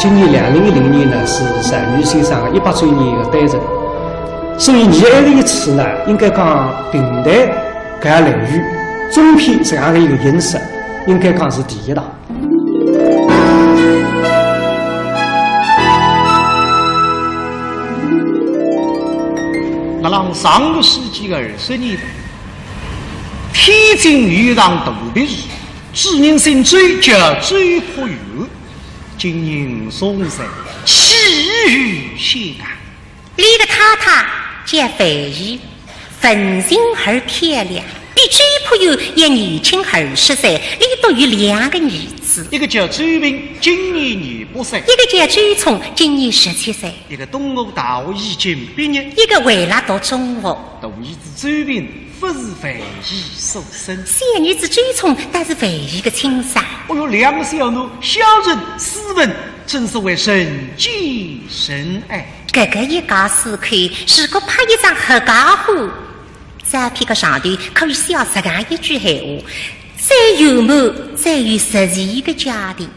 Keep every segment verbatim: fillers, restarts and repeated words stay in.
今年两零一零年呢，是单于先生的一百周年的诞辰，所以伲埃个一次呢，应该讲评弹搿样类型，中篇这样的一个形式，应该讲是第一档。辣辣上个世纪的二十年代，天津有一场大别墅，主人姓周，叫周朴园。 今年五十五岁，喜于宣告。俚个太太叫范怡，文静而漂亮，比周朴园要年轻二十岁，俚笃有两个儿子。一个叫周平，今年廿八岁。一个叫周聪，今年十七岁。一个东吴大学已经毕业。一个还辣读中学。大儿子周平， 不是范怡所生。小儿子周聪倒是范怡个亲生。哦哟，两个小囡相认斯文，真是为人见人爱。搿个一家四口，如果拍一张合家欢照片，搿上头可以写实梗一句闲话：最圆满、最有实际个家庭。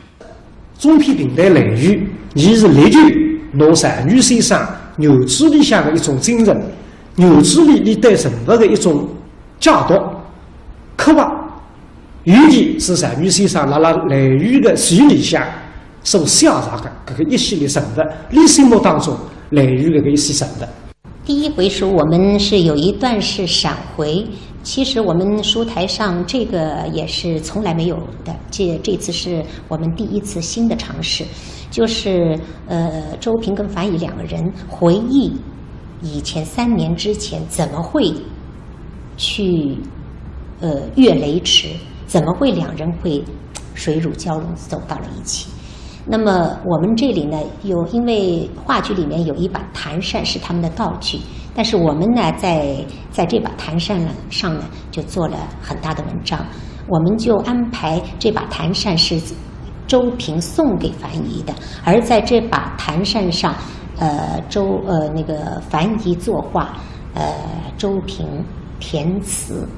中篇评弹类型，伲是力求拿单于先生原著里向的一种精神，原著里俚对人物的一种解读、刻画，尤其是单于先生辣辣类型的序里向所写着的搿个一系列人物，俚心目当中类型的搿一些人物。 第一回书我们是有一段是闪回，其实我们书台上这个也是从来没有的，这，这次是我们第一次新的尝试，就是，呃，周平跟樊怡两个人回忆以前三年之前怎么会去，呃，越雷池，怎么会两人会水乳交融走到了一起。 那么我们这里呢，有，因为话剧里面有一把弹扇是他们的道具，但是我们呢，在，在这把弹扇呢，上呢，就做了很大的文章。我们就安排这把弹扇是周平送给樊怡的，而在这把弹扇上，呃，周，呃，那个樊怡作画，呃，周平填词，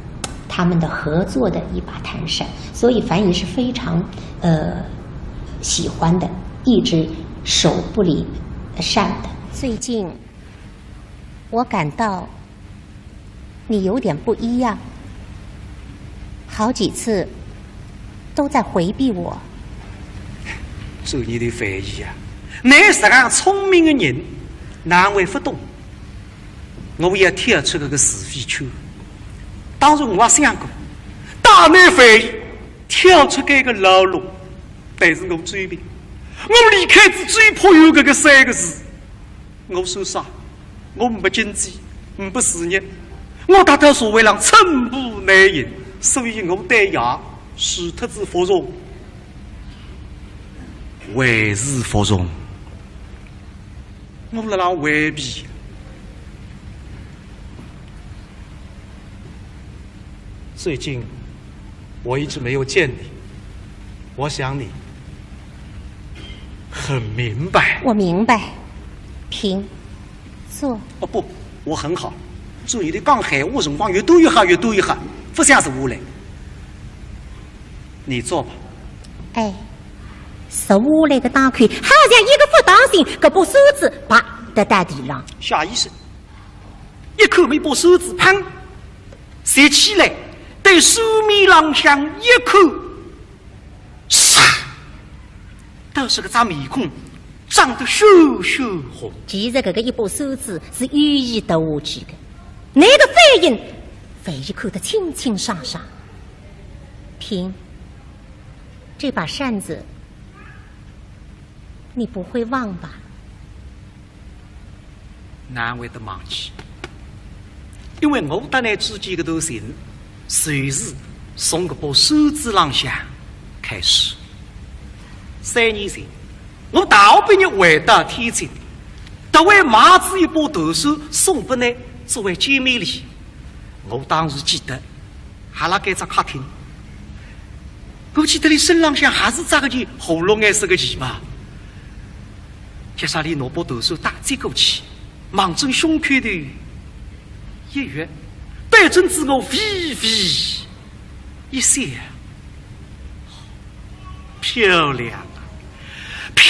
他们的合作的一把弹扇，所以樊怡是非常，呃，喜欢的，一直手不离扇的。最近，我感到你有点不一样，好几次都在回避我。做你的翻译啊，你实梗聪明的人，哪会不懂？我也跳出搿个是非圈。当然我也想过，大难翻译，跳出搿个牢笼，但是我追问，我离开仔最怕有搿个三个字。 我说啥？我没经济，没事业，我踏到社会上寸步难行，所以我对伢除脱仔服从，还是服从。我辣辣回避。最近我一直没有见你，我想你很明白。我明白。平，坐。哦，不，我很好。注意你讲闲话辰光越多越好，越多越好，不想坐下来。你坐吧。哎，坐下来个当口，好像一个不当心，搿把扇子啪跌到地浪。下意识，一看，一把扇子砰，拾起来，对扇面浪向一看， 唰，倒是搿张面孔涨得血血红。其实搿个一把扇子是有意跌下去的，那个反应，万一看得清清爽爽。平，这把扇子，你不会忘吧？ 哪会得忘记？因为我搭倷之间搿段情，就是从搿把扇子浪向开始。三年前，我大学毕业回到天津，特为买仔一把弹扇送拨倷作为见面礼。我当时记得，还辣该只客厅。我记得倷身浪向还是着个件火绿颜色个旗袍。 接下来拿把弹扇搭接过去，望准胸口头一越，对准仔我微微一笑。漂亮啊，漂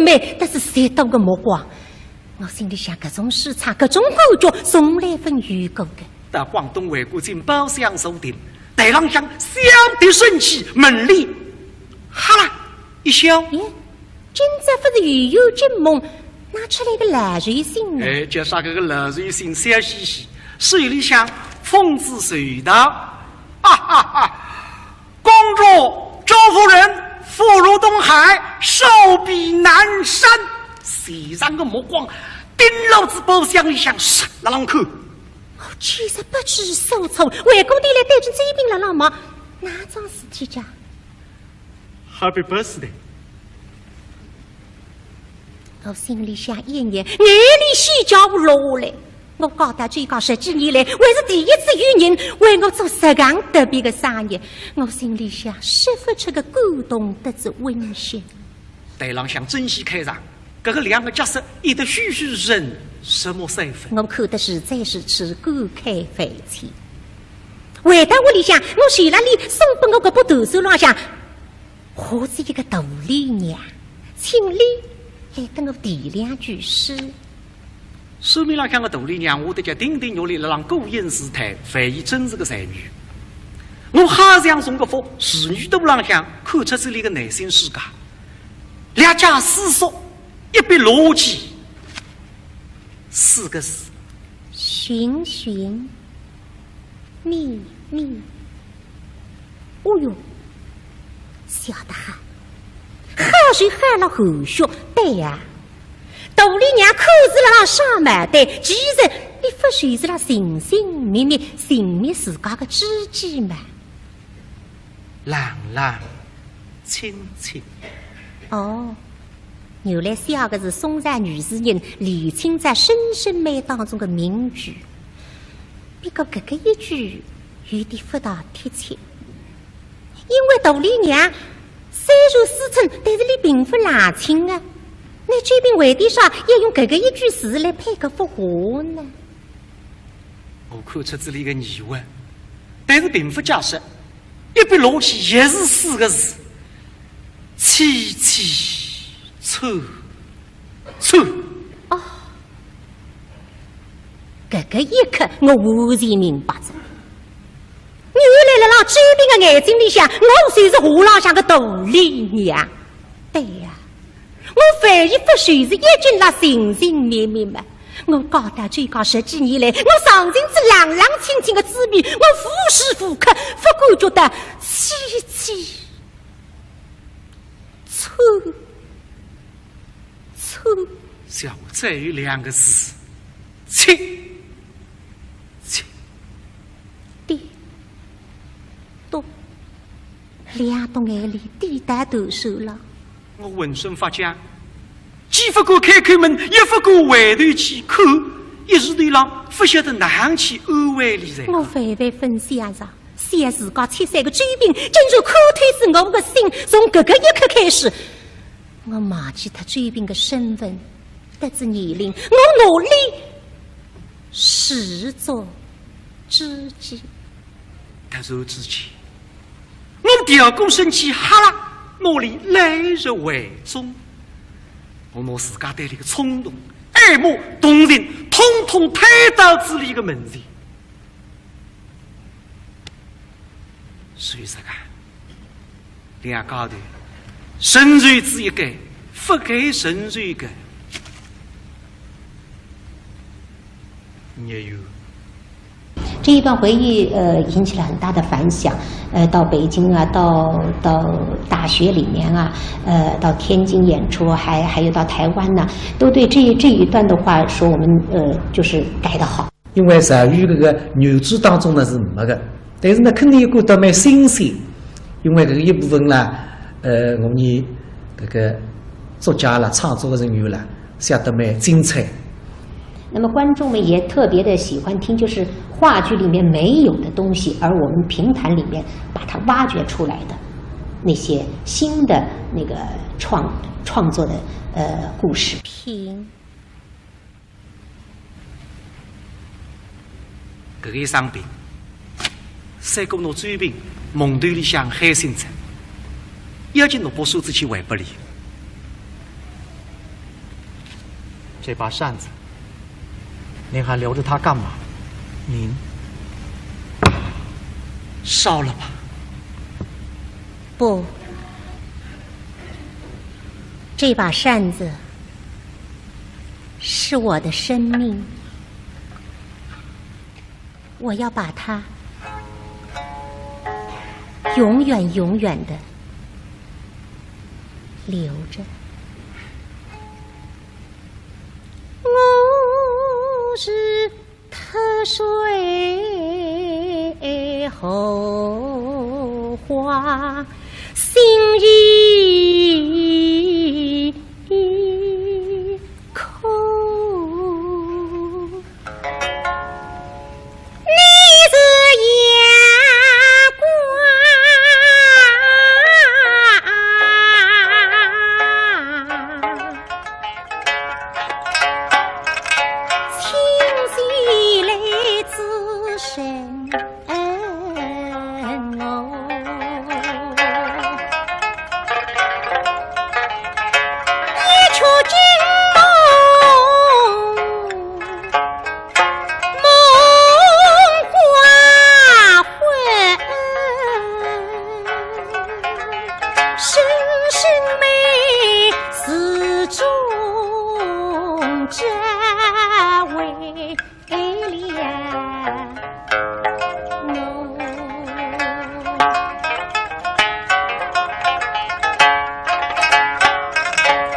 美，但是十多个目光。我心里想，搿种市场，搿种感觉，从来朆有过个。到广东回过境，包厢坐定，台浪向小的生气，门帘哈啦一笑。咦，今朝勿是又有惊梦，哪出来个老寿星呢？哎，叫啥个个老寿星，笑嘻嘻，手里向捧仔寿桃，哈哈哈！公主、周夫人福如东海，寿比南山。齐上个目光盯牢仔包厢里向，唰，辣浪看。我简直不知所措，回过头来对准周斌辣浪望，哪桩事体介？ Happy birthday！我心里想一热，眼泪水交落下来。我讲到这个十几年来，还是第一次有人为我做实梗特别的生日。我心里想，说不出个感动得子温馨。台浪向真戏开场，搿个两个角色演得栩栩如生，入木三分。我看得实在是感慨万千。回到屋里向，我手浪里送拨我搿把断扇浪向 画仔一个杜丽娘，请俚来搭我题两句诗。扇面浪向个杜丽娘，画得叫亭亭玉立，辣浪顾影自叹，万一真是个才女。我好像从搿幅仕女图浪向看出仔俚个内心世界，略加思索，一笔落去，四个字：寻寻觅觅。 哦哟，笑得好，好是好了含蓄，对呀。杜丽娘看仔辣浪耍毛蛋，其实俚勿就是辣寻寻觅觅，寻觅自家个知己嘛。冷冷清清。哦，原来写个是宋朝女诗人李清照《声声慢》当中的名句。不过搿个一句有点勿大贴切。 因为杜丽娘虽然思春，但是俚并勿冷清啊。那周斌为点啥要用搿个一句诗来配搿幅画呢？我看出仔俚个疑问，但是并勿解释，一笔落去也是四个字：凄凄惨 惨。哦，搿个一刻我完全明白哉。原来辣辣周斌个眼睛里向，我就是画浪向个杜丽娘。对呀，我万一勿就是一径辣寻寻觅觅嘛。我讲到这个十几年来，我尝尽仔冷冷清清个滋味，我无时无刻勿感觉到凄凄 惨。不，下面再有两个字，七，七。点，笃，两只眼泪滴答答水了。我浑身发僵，既不敢开口问，也不敢回头去看，一时头浪不晓得哪样去安慰俚才好。我万万勿想着，想自家七岁个周平，竟然看透仔我个心，从搿个一刻开始， 我忘记脱周平个身份，搭仔年龄，我拿俚视作知己。突然之间，我调过身去，哈啦，拿俚揽入怀中。我拿自家对俚个冲动、爱慕、同情，统统推到仔俚个面前。 所以说啊，两家头，承受仔一个，勿该承受一个，孽缘。这一段回忆，呃，引起了很大的反响。呃，到北京啊，到，到大学里面啊，呃，到天津演出，还，还有到台湾呐，都对这一，这一段的话说，我们，呃，就是改得好。 因为赵玉搿个原著当中呢是没个，但是呢，肯定有感到蛮新鲜，因为搿个一部分啦，呃，我们搿个作家啦、创作的人员啦，写得蛮精彩。那么观众们也特别地喜欢听，就是话剧里面没有的东西，而我们评弹里面把它挖掘出来的那些新的那个创，创作的，呃，故事。评 搿个一生病，赛过拿周平梦头里向喊醒仔，要紧拿把扇子去还拨俚。这把扇子，您还留着它干嘛？您烧了吧。不，这把扇子 是我的生命，我要把它永远永远地留着。我是 脱水后花心已空。你是阳光。 清洗来滋润我。一曲惊梦，梦花 昏，深深眉似中朝为了侬。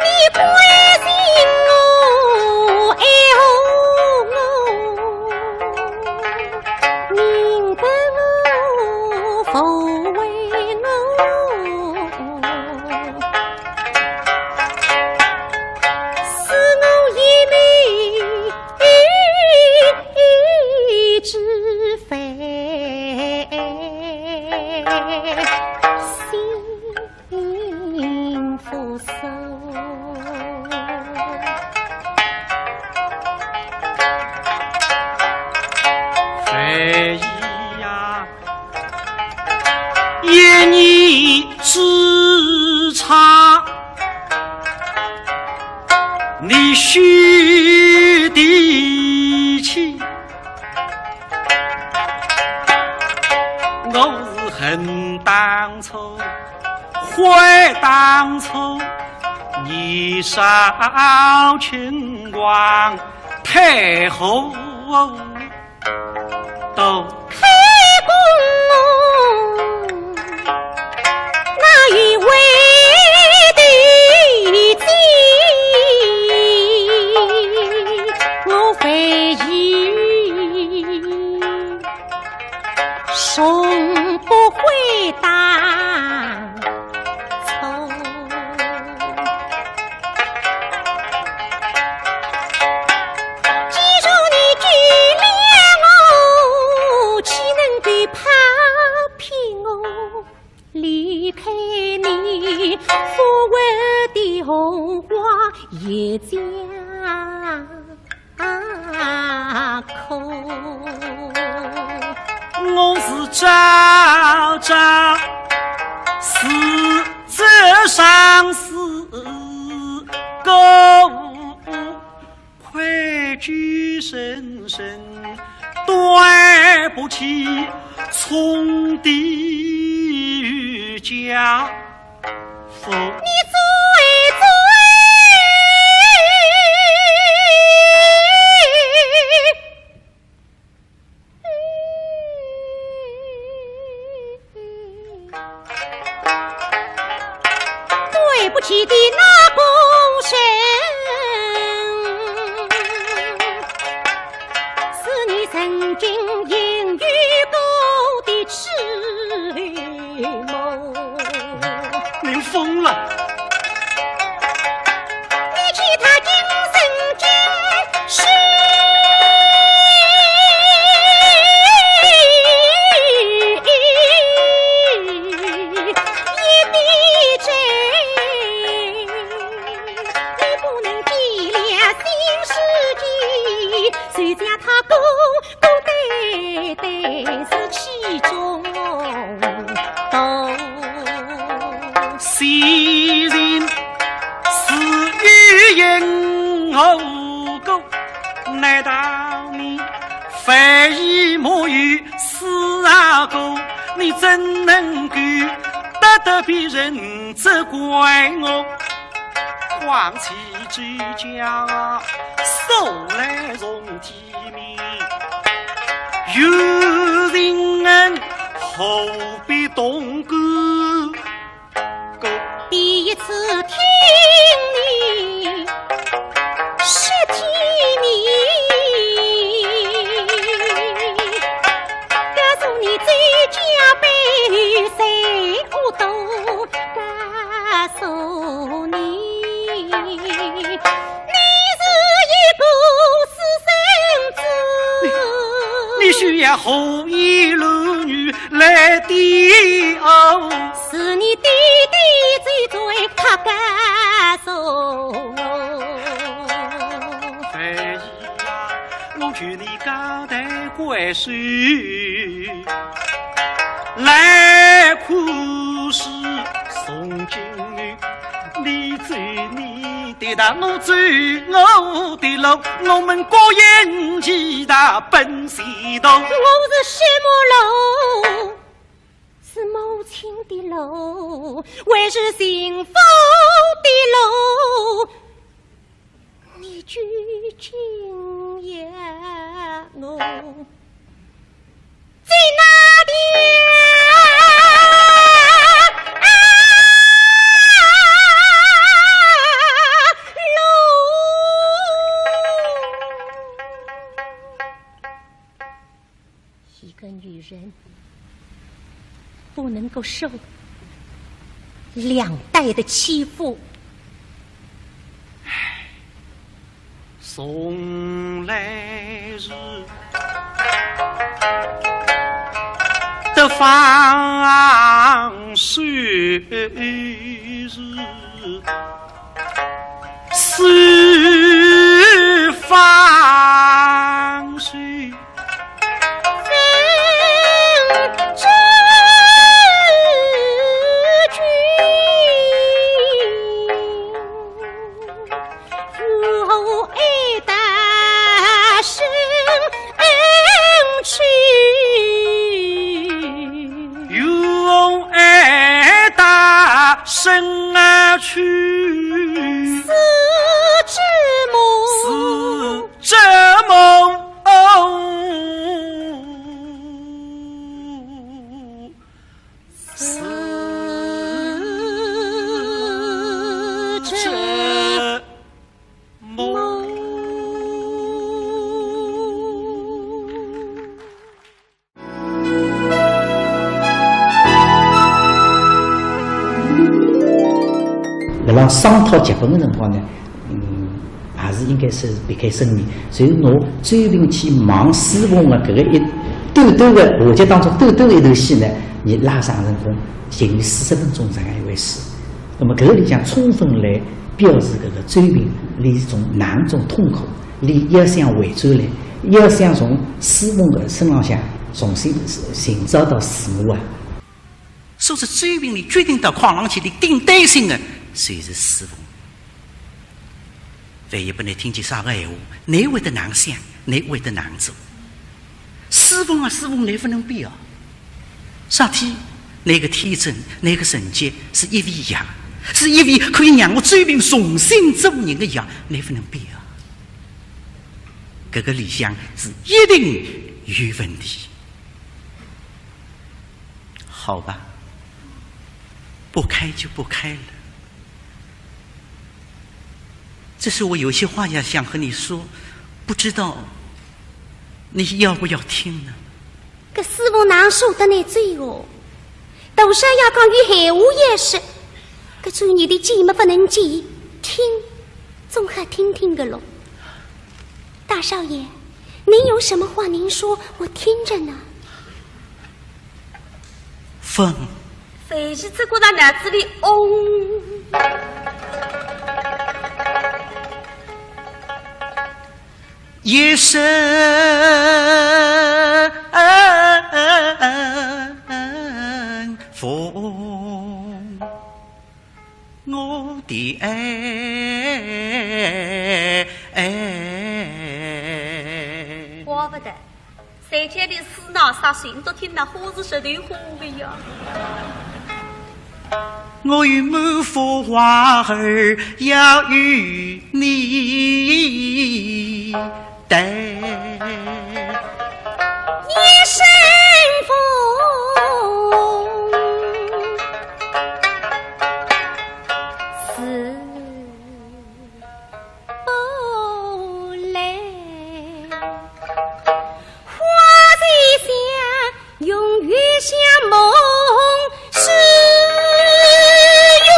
你关心我，爱护我，明白我，抚慰我，使我一命之非。 幸福寿。回忆呀，一念之差，你许的妻，我是恨当初。 悔当初，年少轻狂，太后都开弓，哪有回头之从不会打错。既然你救了我，岂能够抛弃我，离开你，所谓的红花一家？ 啊，可我是朝朝思这相思个愧疚深深，对不起，从的家。 你最最对不起的那个人，是你曾经言语过的痴 梦。你疯了！你其他精神精神一笔勾，你不能计量新世纪，谁叫他孤孤单单是其中 道。昔日是有因何故，难道你非已没有思啊过？你怎能够得得别人责怪我？况且周家素来从 体面，有情人何必动肝？第一次听你说体面，告诉你，周家被谁误读？ 告诉你，你是一个私生子。你，你需要何以赂女来的哦？是你爹爹最最他告诉我。哎呀，我求你高抬贵手。 来，可是从今后，你走你的道，我走我的路，我们各行其道奔西东。我是什么路？是母亲的路，还是幸福的路？ 你究竟要我在哪条路？一个女人不能够受两代的欺负。从来是得放手是 是放手。与我爱到深啊去。是这么，是这么，哦，是这么。辣商讨剧本个辰光呢，嗯，还是应该是避开生面。所以拿周平去望书房个搿个一短短个话剧当中短短个一段戏呢，伊拉长成功，近于四十分钟这样一回事。那么搿个里向充分来表示搿个周平，伊是种哪种痛苦，伊要想回转来，要想从书房个身浪向重新寻找到自我啊。 所以周平伊决定到炕浪去，伊顶担心个就是书房。万一拨伊听见啥个闲话，伊会得哪想，伊会得哪做？书房啊，书房，伊勿能变啊。啥体？伊个天真，伊个纯洁，是一味药，是一味可以让我周平重新做人个药，伊勿能变啊。搿个里向是一定有问题。 好吧，不开就不开了。只是我有些话要想和你说，不知道你要不要听呢？搿书房哪舍得拿走哦？大少爷讲有闲话要说，搿种人的见么勿能见，听，总好听听个咯。大少爷，您有什么话您说，我听着呢。 风。飞机只顾到脑子里嗡。一声风。 我的爱，怪不得，谁叫你死闹啥事，你都听到花是舌头花的呀。我有满腹话儿要与你 对。一声风，四不来。花在香，永远像梦，是用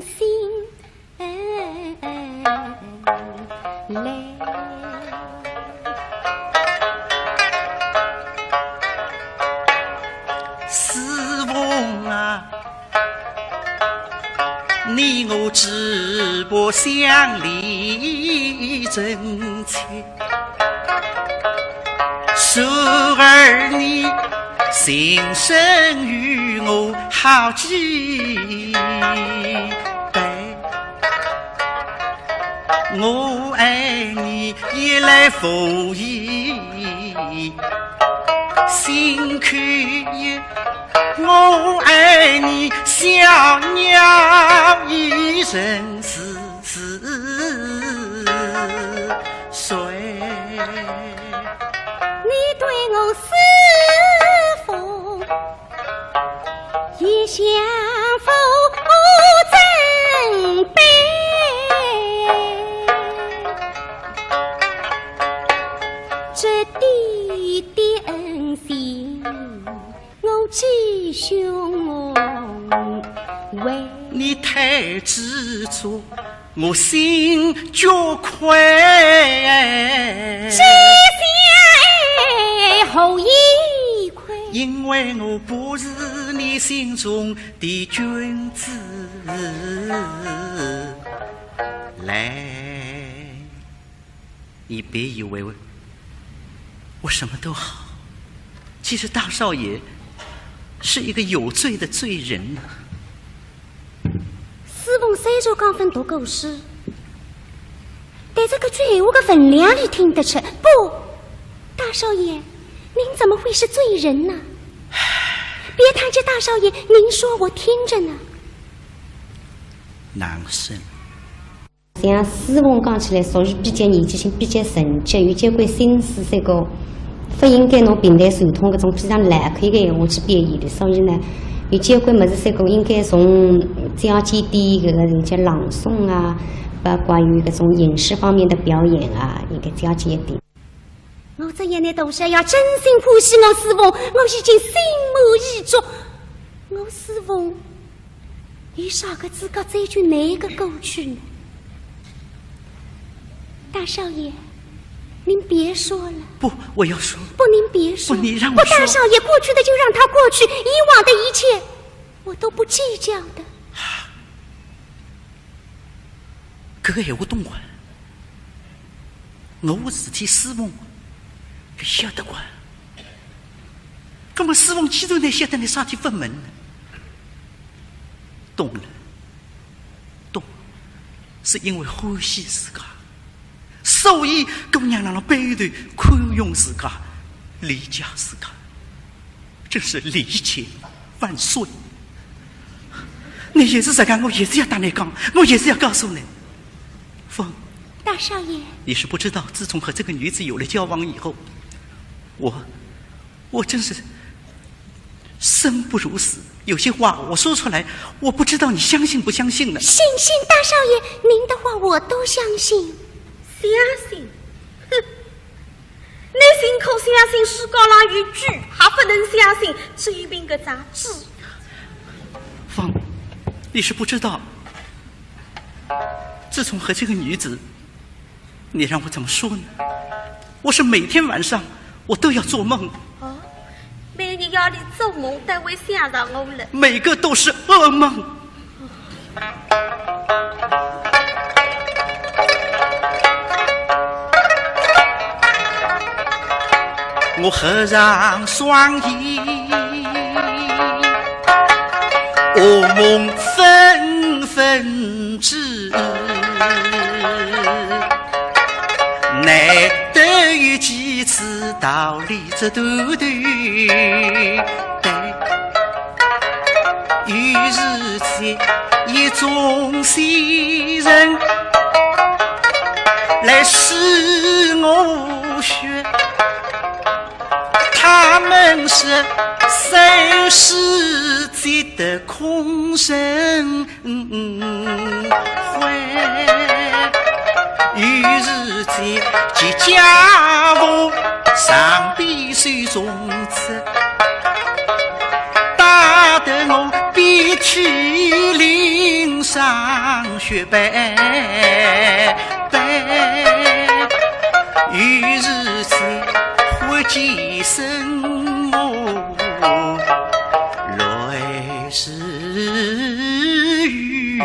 心。 来。书房啊，你我只不相离真切，然而你情深于我好几倍。 我爱你夜来风雨心口夜，我爱你小鸟依人是是谁？你对我是否 一向无争辩，这滴滴恩情我只胸怀。你太执着， 我心觉愧。这些何以亏？因为我不是你心中的君子。来，你别以为我什么都好，其实大少爷是一个有罪的罪人呢。 书房虽然讲朆读过书，但是搿句闲话个分量里听得出。不，大少爷，您怎么会是罪人呢？别谈这，大少爷，您说我听着呢。难生。 像书房讲起来，属于比较年纪轻、比较成熟，有交关心思，搿个勿应该拿评弹传统搿种非常老口个闲话去表现的。所以呢，有交关物事，搿个应该从早期点搿个人家朗诵啊，包括于搿种影视方面的表演啊，应该早期一点。 我只要拿大少爷真心欢喜我书房，我已经心满意足。我书房为啥个自家追究哪个过去呢？大少爷，您别说了。不，我要说。不，您别说。不，你让我说。不，大少爷，过去的就让它过去，以往的一切，我都不计较的。搿个闲话懂啊？我事体师傅，晓得个。葛么师傅既然呢晓得，倷啥体勿问呢？懂了，懂，是因为欢喜自家，所以姑娘辣辣背后头宽容自家，理解自家。 真是理解万岁。倷也是这样，我也是要搭倷讲，我也是要告诉倷。凤，大少爷，你是不知道，自从和这个女子有了交往以后，我，我真是生不如死。有些话我说出来，我不知道你相信不相信呢。信，信，大少爷，您的话我都相信。相信？哼！ 倷宁可相信世界浪有鬼，还不能相信周平搿张纸。凤，你是不知道，自从和这个女子，你让我怎么说呢？我是每天晚上我都要做梦。哦，每日夜里做梦都会想着我了。每个都是噩梦。 我合上双眼，噩梦纷纷至，难得有几次逃离这段头。 对，于是间一种仙人来试我血，他们说三世皆得空生 嗯，会。于是间，即将我上边手中刺，打得我遍体鳞伤血斑斑。于是间，忽见身我来 是雨，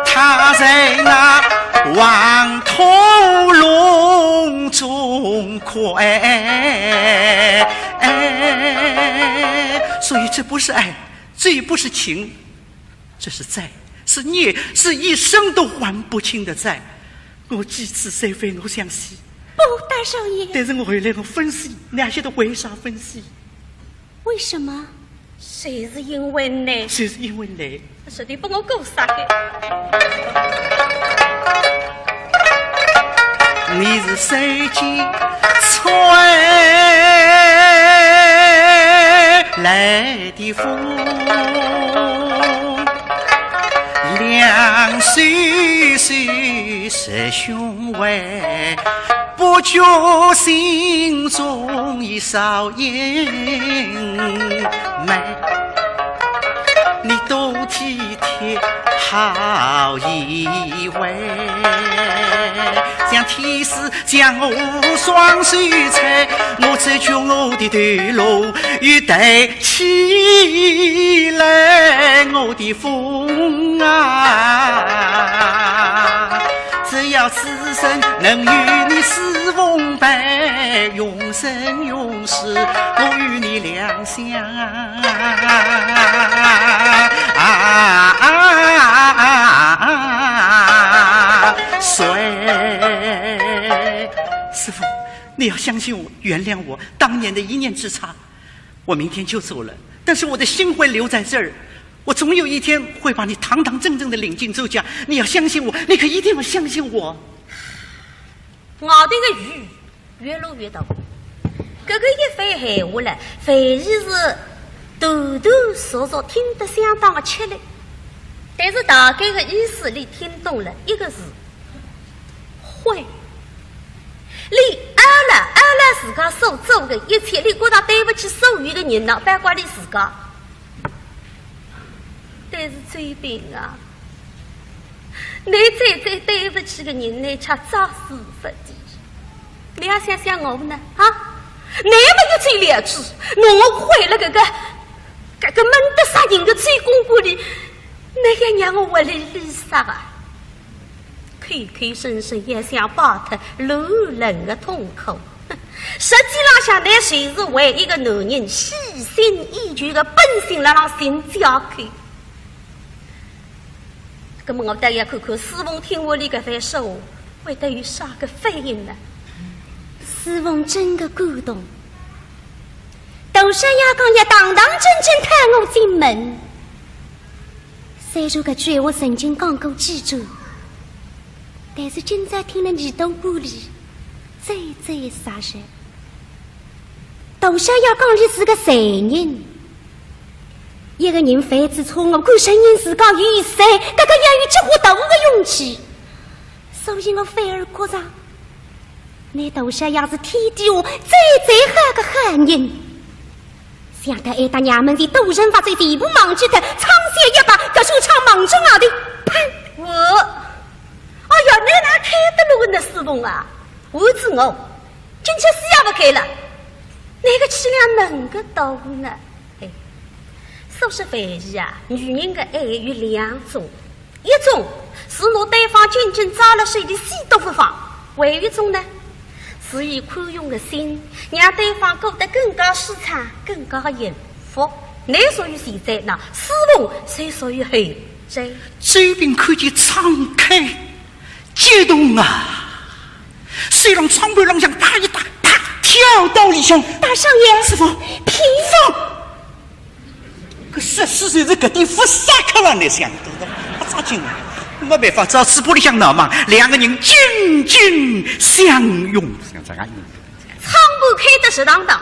他在那黄土隆中哭。所以这不是爱，这也不是情，这是债，是孽，是一生都还不清的债。我几次再会，我想死。不，大少爷。但是我后来我分析，你还晓得为啥分析？ 为什么？就是因为你。就是因为你。是你把我过杀的。你是谁家吹来的风，两袖袖湿胸怀， 不觉心中已少阴霾。你多体贴好一回，像天使将我双手搀，我只觉我的头颅又抬起来，我的风啊！ 只要此生能与你私逢伴，永生永世不与你两相随。师父，你要相信我，原谅我当年的一念之差。 我明天就走了，但是我的心会留在这儿，我总有一天会把你堂堂正正的领进周家。你要相信我，你可一定要相信我。外头的雨越落越大，搿个一番闲话了，万一是断断续续，听得相当的吃力。但是大概的意思，你听懂了，一个字，悔。 你阿拉阿拉自家所做的一切，你觉得对不起所有的人呢，包括你自家。但是周平啊，倷最最对勿起个人，倷却作死勿得。倷也想想我呢，啊？倷么一走了之，拿我关了搿个，搿个闷得杀人个周公馆里，倷要让我活哩哩煞啊？ 口口声声也想摆脱罗兰个痛苦。实际浪向，倷就是为一个男人虚心依旧个本性辣浪寻借口。葛么我倒要看看世峰听完俚搿番说话，会得有啥个反应呢？世峰真个感动。大少爷讲要堂堂正正喊我进门。 虽然搿句闲话曾经讲过几转，但是今朝听了耳朵管里，最最扎实。大少爷讲俚是个罪人，一个人犯仔错误，敢承认自家有罪，搿个要有极化大个勇气。所以我反而觉着，倷大少爷是天底下最最好个好人。 想到哀搭娘们是大人发罪，全部忘记脱，唱小一把，搿首唱望仔外头，砰！我，哎呀，倷哪开得落个呢，世峰啊？我知我，今朝死也勿开了，倷个气量能个大呢？哎，说是范喜啊，女人个爱有两种， 一种是拿对方紧紧抓辣手里死都勿放，还有一种呢，是以宽容个心，让对方过得更加舒畅，更加幸福。倷属于前者，那世峰就属于后者。周平看见唱开，激动啊！手浪唱盘浪向啪一搭，啪，跳到里向。大少爷，世峰，皮放。 搿说书就是搿点勿煞克了，倷想得到，勿扎劲啊。没办法，只好嘴巴里向闹猛，两个人紧紧相拥，像这样拥。唱盘开得直当当，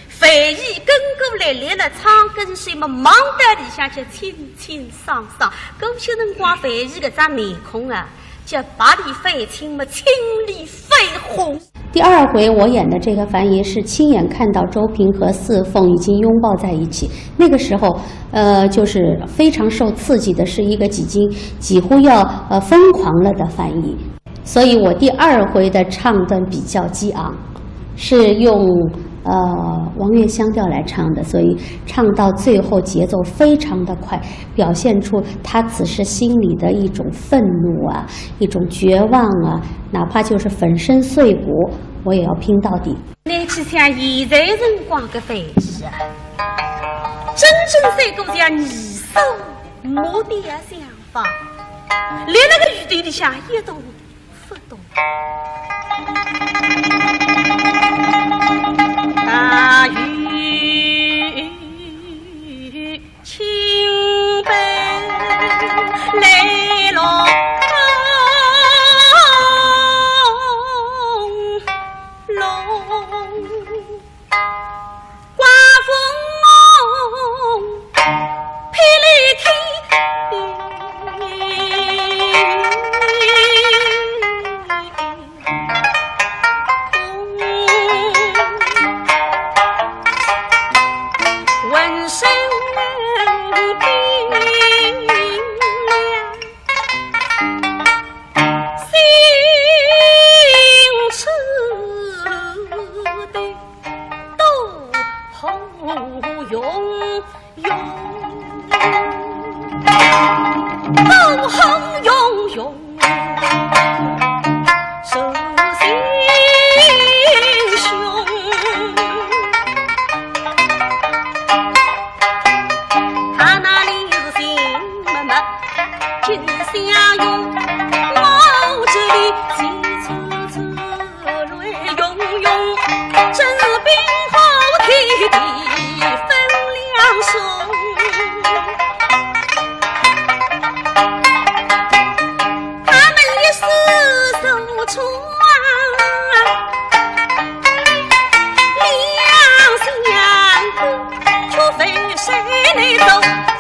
范喜跟过来，立了唱跟手么，望到里向去清清爽爽。搿歇辰光，范喜搿张面孔啊， 叫白里翻青么，青里翻红。第二回我演的这个樊姨是亲眼看到周平和四凤已经拥抱在一起，那个时候，呃，就是非常受刺激的，是一个几经，几乎要，呃，疯狂了的樊姨。所以我第二回的唱段比较激昂，是用，呃，王月香调来唱的，所以唱到最后节奏非常的快，表现出她此时心里的一种愤怒啊， 一种绝望啊，哪怕就是粉身碎骨，我也要拼到底。拿起像现在辰光个范喜啊，真正是个像二手摩的想法，连那个雨滴里向也都勿懂。大雨 倾盆雷落隆隆，刮风霹雳天。 浑身冰凉，心处的都红涌涌。 怒火涌涌，手心胸。他那里是心脉脉，紧相拥，我这里急促促。 泪涌涌，这冰河天地分两松。他们一失手穿两相扣，却非谁能走，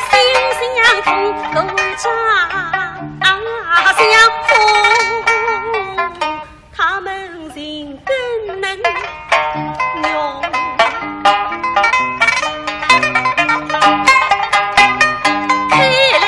心相通，勾扎相逢。 他们心更能勇。开了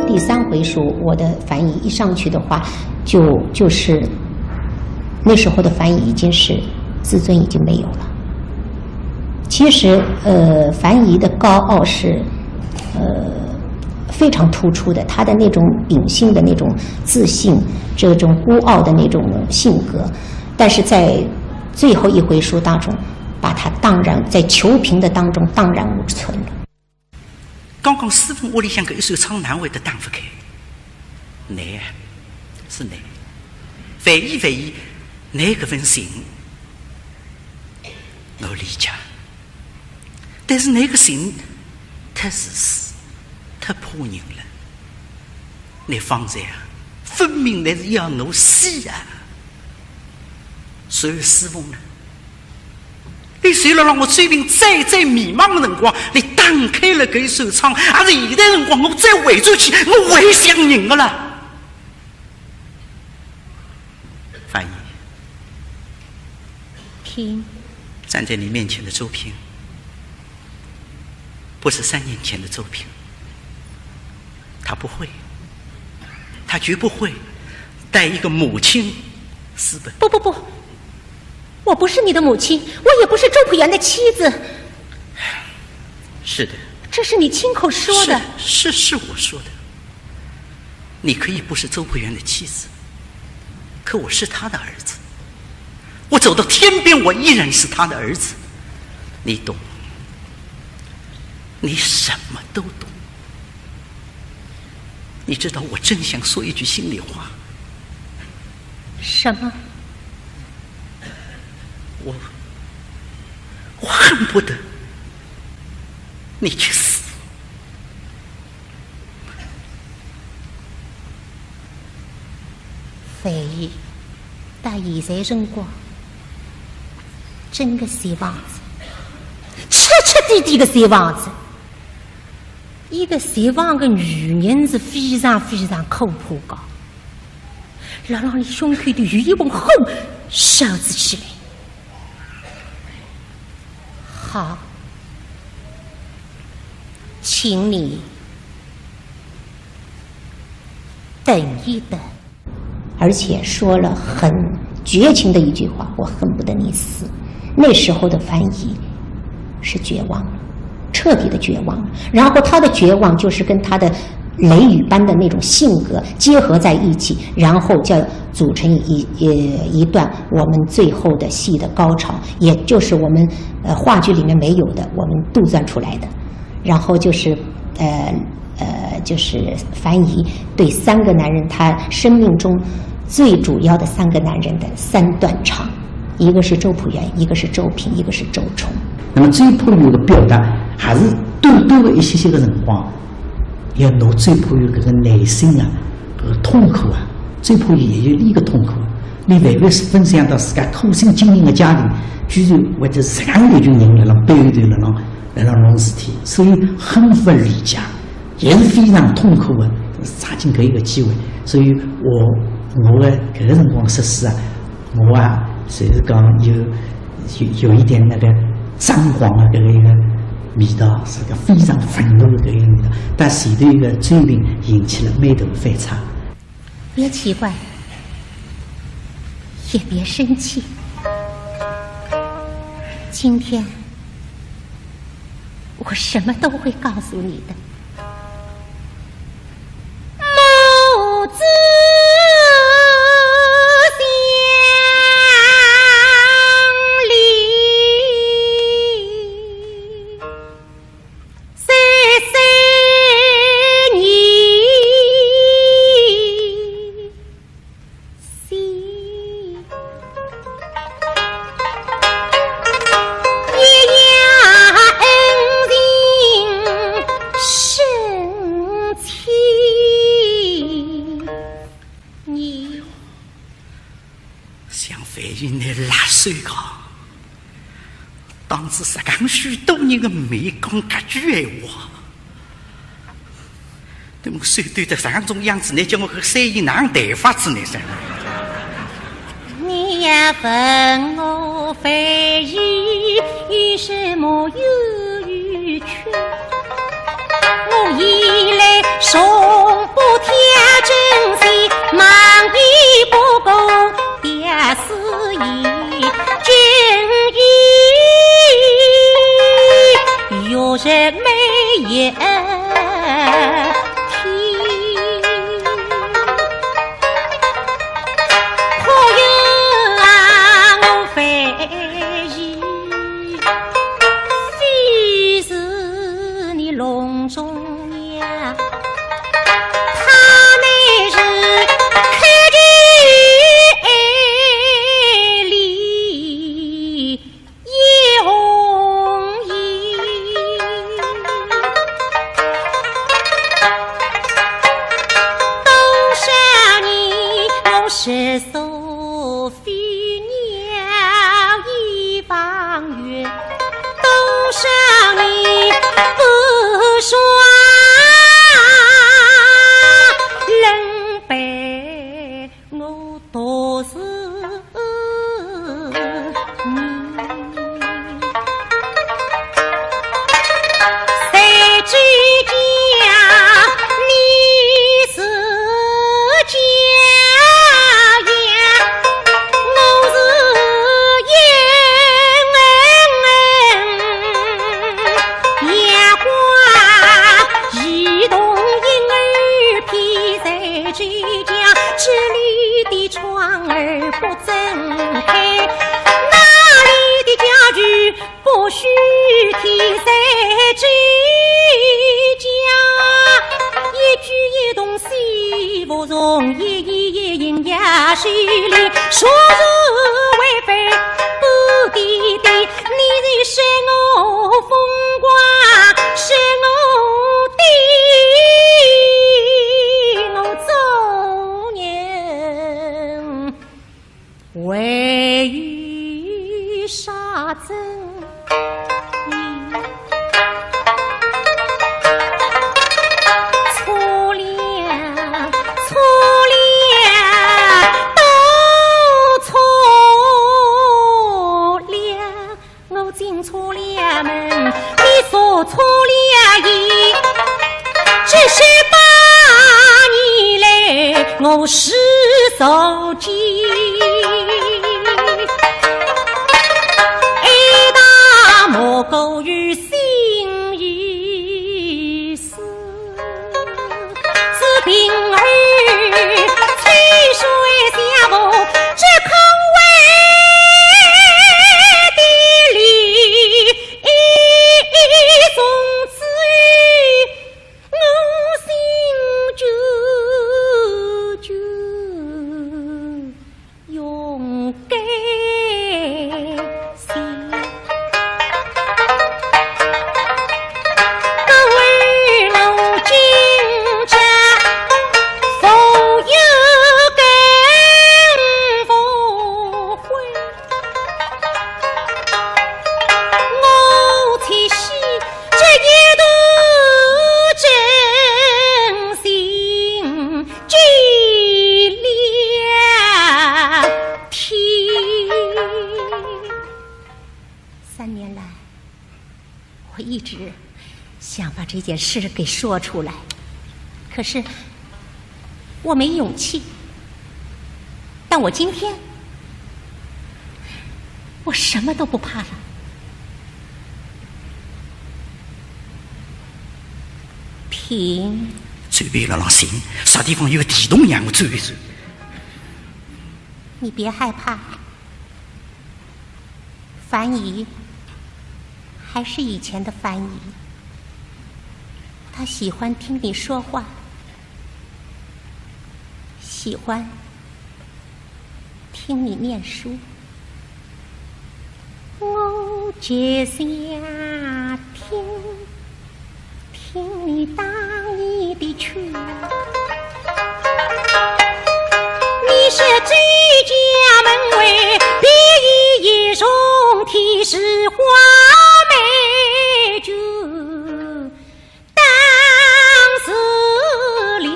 第三回书，我的樊姨一上去的话，就，就是那时候的樊姨已经是自尊已经没有了。其实，呃，樊姨的高傲是，呃，非常突出的，她的那种秉性的那种自信，这种孤傲的那种性格，但是在最后一回书当中，把她荡然，在求平的当中荡然无存了。 刚刚书房屋里向搿一扇窗难为得打勿开，难啊，是难。万一万一，难搿份情，我理解。但是难搿情，太自私，太怕人了。难方才啊，分明难是要我死啊！所以书房呢， 伊随了让我追问最最迷茫的辰光，伊打开了搿一扇窗，而且现在辰光我再回转去，我还像人个啦。樊姨，听。站在你面前的周平，不是三年前的周平。 他不会，他绝不会带一个母亲私奔。不，不，不，我不是你的母亲，我也不是周朴园的妻子。是的。这是你亲口说的。是，是，是我说的。你可以不是周朴园的妻子，可我是他的儿子。我走到天边，我依然是他的儿子。你懂，你什么都懂。 你知道我真想说一句心里话。什么？我，我恨不得你去死。樊姨，到现在辰光，真个绝望仔，彻彻底底个绝望仔。 一个绝望的女人是非常非常可怕的，辣辣伊胸口头有一盆火烧仔起来。好，请你等一等。 而且说了很绝情的一句话：“我恨不得你死。”那时候的樊姨是绝望了，彻底的绝望了。然后她的绝望就是跟她的雷雨般的那种性格结合在一起，然后再组成一，呃，一段我们最后的戏的高潮，也就是我们，呃，话剧里面没有的，我们杜撰出来的。然后就是，呃，呃，就是樊姨对三个男人，她生命中最主要的三个男人的三段唱，一个是周朴园，一个是周平，一个是周冲。那么周朴园的表达还是短短的一歇歇的辰光，要拿周朴园搿个内心啊，搿个痛苦啊，周朴园也有伊个痛苦，伊万万是分想到自家苦心经营的家庭，居然会得实梗一群人辣辣背后头辣辣辣辣弄事体，所以很不理解。 也是非常痛苦的，抓紧搿一个机会。所以我，我的搿个辰光说书啊，我啊，就是讲有，有，有一点那个张狂的搿个一个味道，是个非常愤怒的搿个味道。但前头一个周平引起了蛮大的反差。别奇怪，也别生气。今天我什么都会告诉你的。 母子相离，三生二世。 一样恩情深情。你像樊姨倷辣手讲，当仔实梗许多人的面讲搿句闲话， 等我手抖得实梗种样子，倷叫我搿三姨哪能办法子呢？你呀问我樊姨有什么冤屈？我一来从不挑真心，忙也不过表示意，真意 有人没眼睛。可有啊，我樊姨，非是你笼中娘，她乃是开头爱里 一红衣。多少年我失所飞，鸟语方圆，多少年不说冷杯。 我独是你。谁知家你是家呀，我是雁。 阳光移动，影儿偏在枝桠，这里的窗儿不曾开，那里的家具不须提在枝桠。一举一动虽不容易，一言一行也是理，说是为非不地地。 你是说我风光，说我的，我做人唯有啥真。错了，错了，都错了。 我进错了门，你入错了衣。这十八年来，我是受尽挨打，莫过于心已死。 是平儿秋水相逢，这康慰的礼，从此我这件事给说出来，可是我没勇气。但我今天，我什么都不怕了。停。走遍了浪寻，啥地方有个地洞让我走一走？你别害怕。 樊姨还是以前的樊姨，她喜欢听你说话，喜欢听你念书。我就想听 听你打你的趣。你是周家门外，比翼双飞，是花美酒，当时里。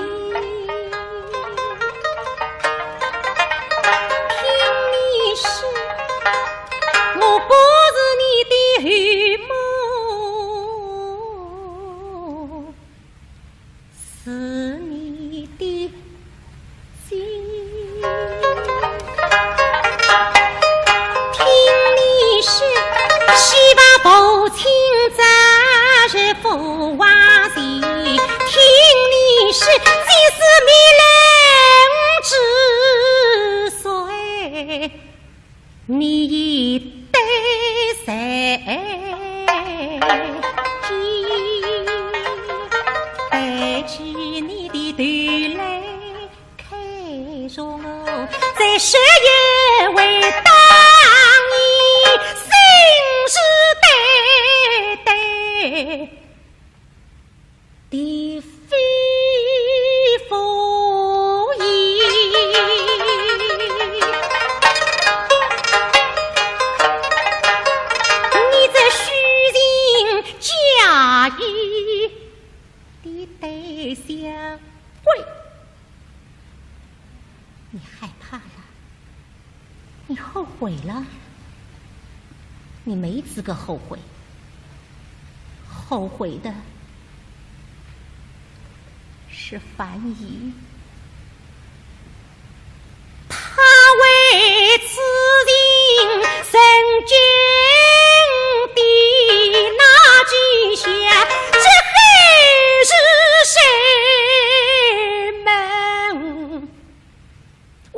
听你说，我不是你的后母。 是你的姐。听你说，希望父亲早日复还。听你说，即使面临之岁， 你已对谁记？抬起你的头来看着我，在十月为当你信誓旦旦 的肺腑意。你这虚情假意的胆小鬼，你害怕了。 你后悔了？你没资格后悔，后悔的是樊姨。她为此情深经的那几下，这还是谁们？ 望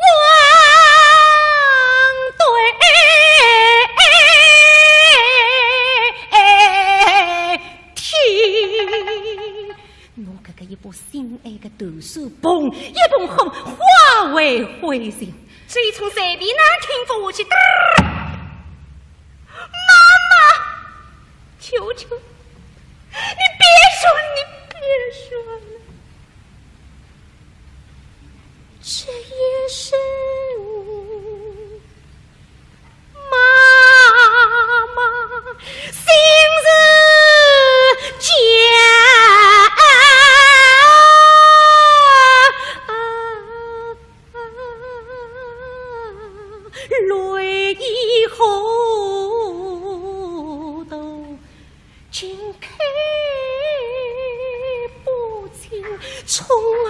对天。我搿个一把心爱个豆腐，嘣一嘣火，化为灰烬。这一声随便哪听勿下去。妈妈，求求你别说，你别说了。 这一声妈妈，心事结。泪已红豆， 竟看不清冲儿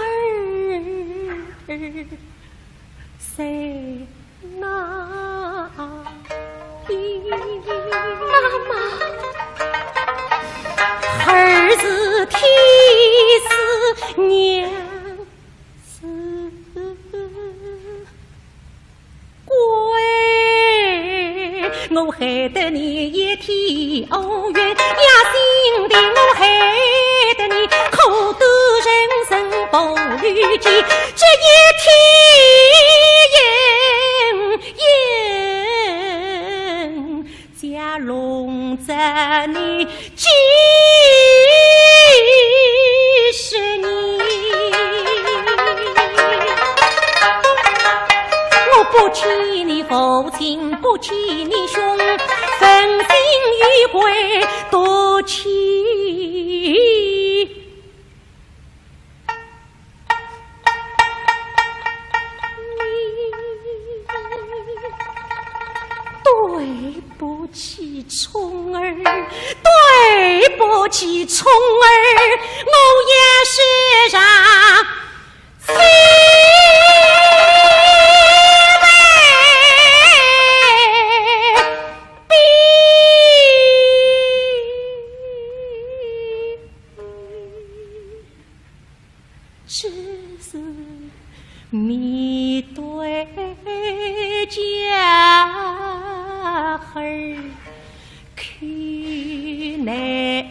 在哪里。妈妈，儿是天使娘 是鬼，我害得你一天无缘，也心疼我害得你苦度人生不如己，这一天也也 家龙在你几十年。我不娶你父亲，不娶你兄，存心与鬼夺妻。 对不起，冲儿，对起冲儿，我也是让非为 只是面对家儿去难言。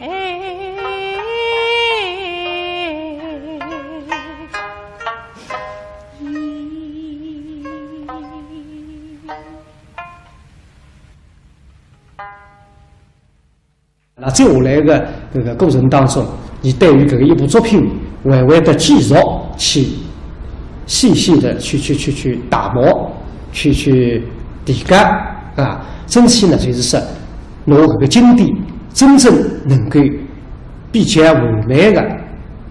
那接下来个搿个过程当中，伊对于搿个一部作品，还会得继续去细细地去，去，去，去打磨，去，去提高，啊，争取呢，就是说，拿搿个经典真正能够比较完美个、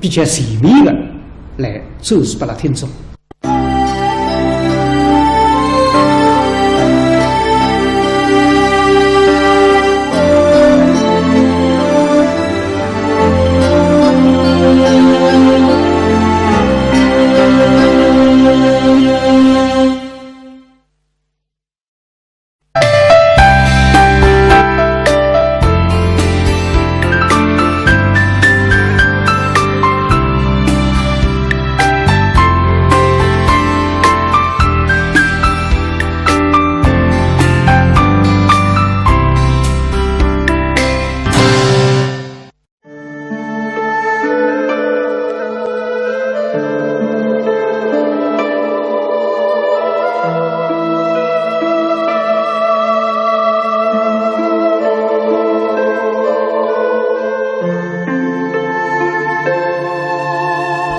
比较全面个来展示拨拉听众。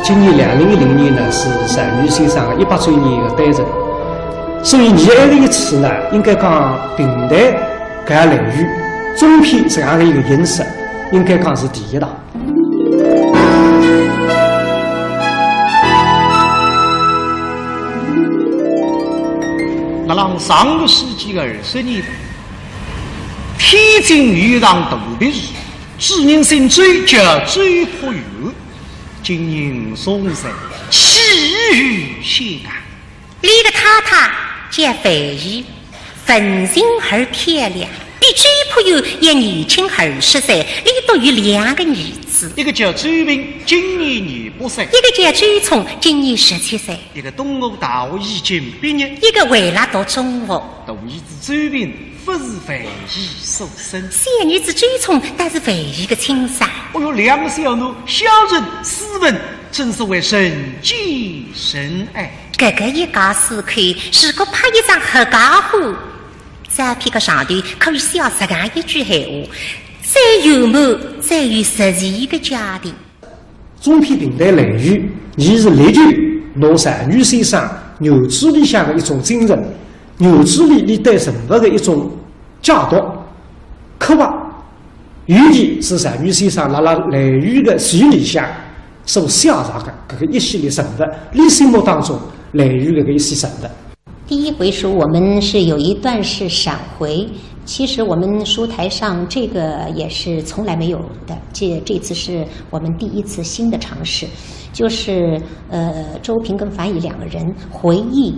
今年两零一零年呢，是单于先生个一百周年个诞辰，所以伲埃个一次呢，应该讲评弹 搞兰语，中篇实际上个一个形式，应该讲是第一档。辣浪上个世纪个二十年代，天津有一场肚皮事，主人姓周，叫周朴园，今年五十五岁，起于香港。 俚个太太叫范怡，文静而漂亮，比周朴园要年轻二十岁，俚笃有两个儿子。一个叫周平，今年廿八岁。一个叫周聪，今年十七岁。一个东吴大学已经毕业。一个还辣读中学。大儿子周平勿是范怡所生。小儿子周聪倒是范怡个亲生。哦哟，两个小囡，孝顺、斯文，真是为人见人爱。 搿个一家四口，如果拍一场合家欢，照片个上头可以写实梗一句闲话：最圆满、最有实际个家庭。中篇评弹兰语，伲是力求拿单于先生原著里向个一种精神，原著里俚对人物个一种解读、刻画， 尤其是单于先生辣辣兰语个序里向所写着个搿个一系列人物，俚心目当中兰语搿个一些人物。第一回书我们是有一段是闪回，其实我们书台上这个也是从来没有的，这，这次是我们第一次新的尝试，就是，呃，周平跟樊怡两个人回忆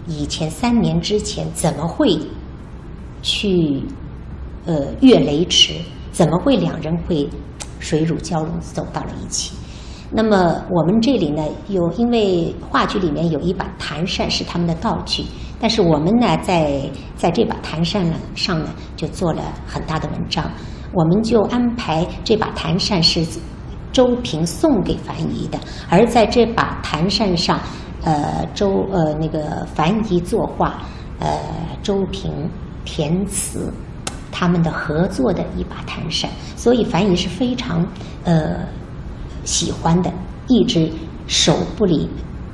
以前三年之前怎么会 去，呃，越雷池，怎么会两人会水乳交融走到了一起？那么我们这里呢，有，因为话剧里面有一把弹扇是他们的道具，但是我们呢，在，在这把弹扇呢，上呢，就做了很大的文章。我们就安排这把弹扇是周平送给樊怡的，而在这把弹扇上，呃，周，呃，那个樊怡作画， 呃，周平填词，他们的合作的一把弹扇，所以樊怡是非常，呃，喜欢的，一直手不离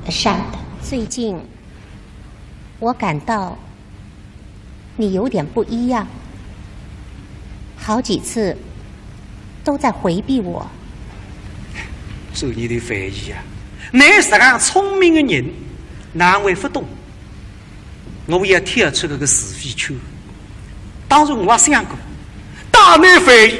扇的。最近我感到你有点不一样，好几次都在回避我。做你的樊怡啊，你实梗聪明的人，哪会不懂？ 我要跳出搿个是非圈。当然我也想过，大难万一，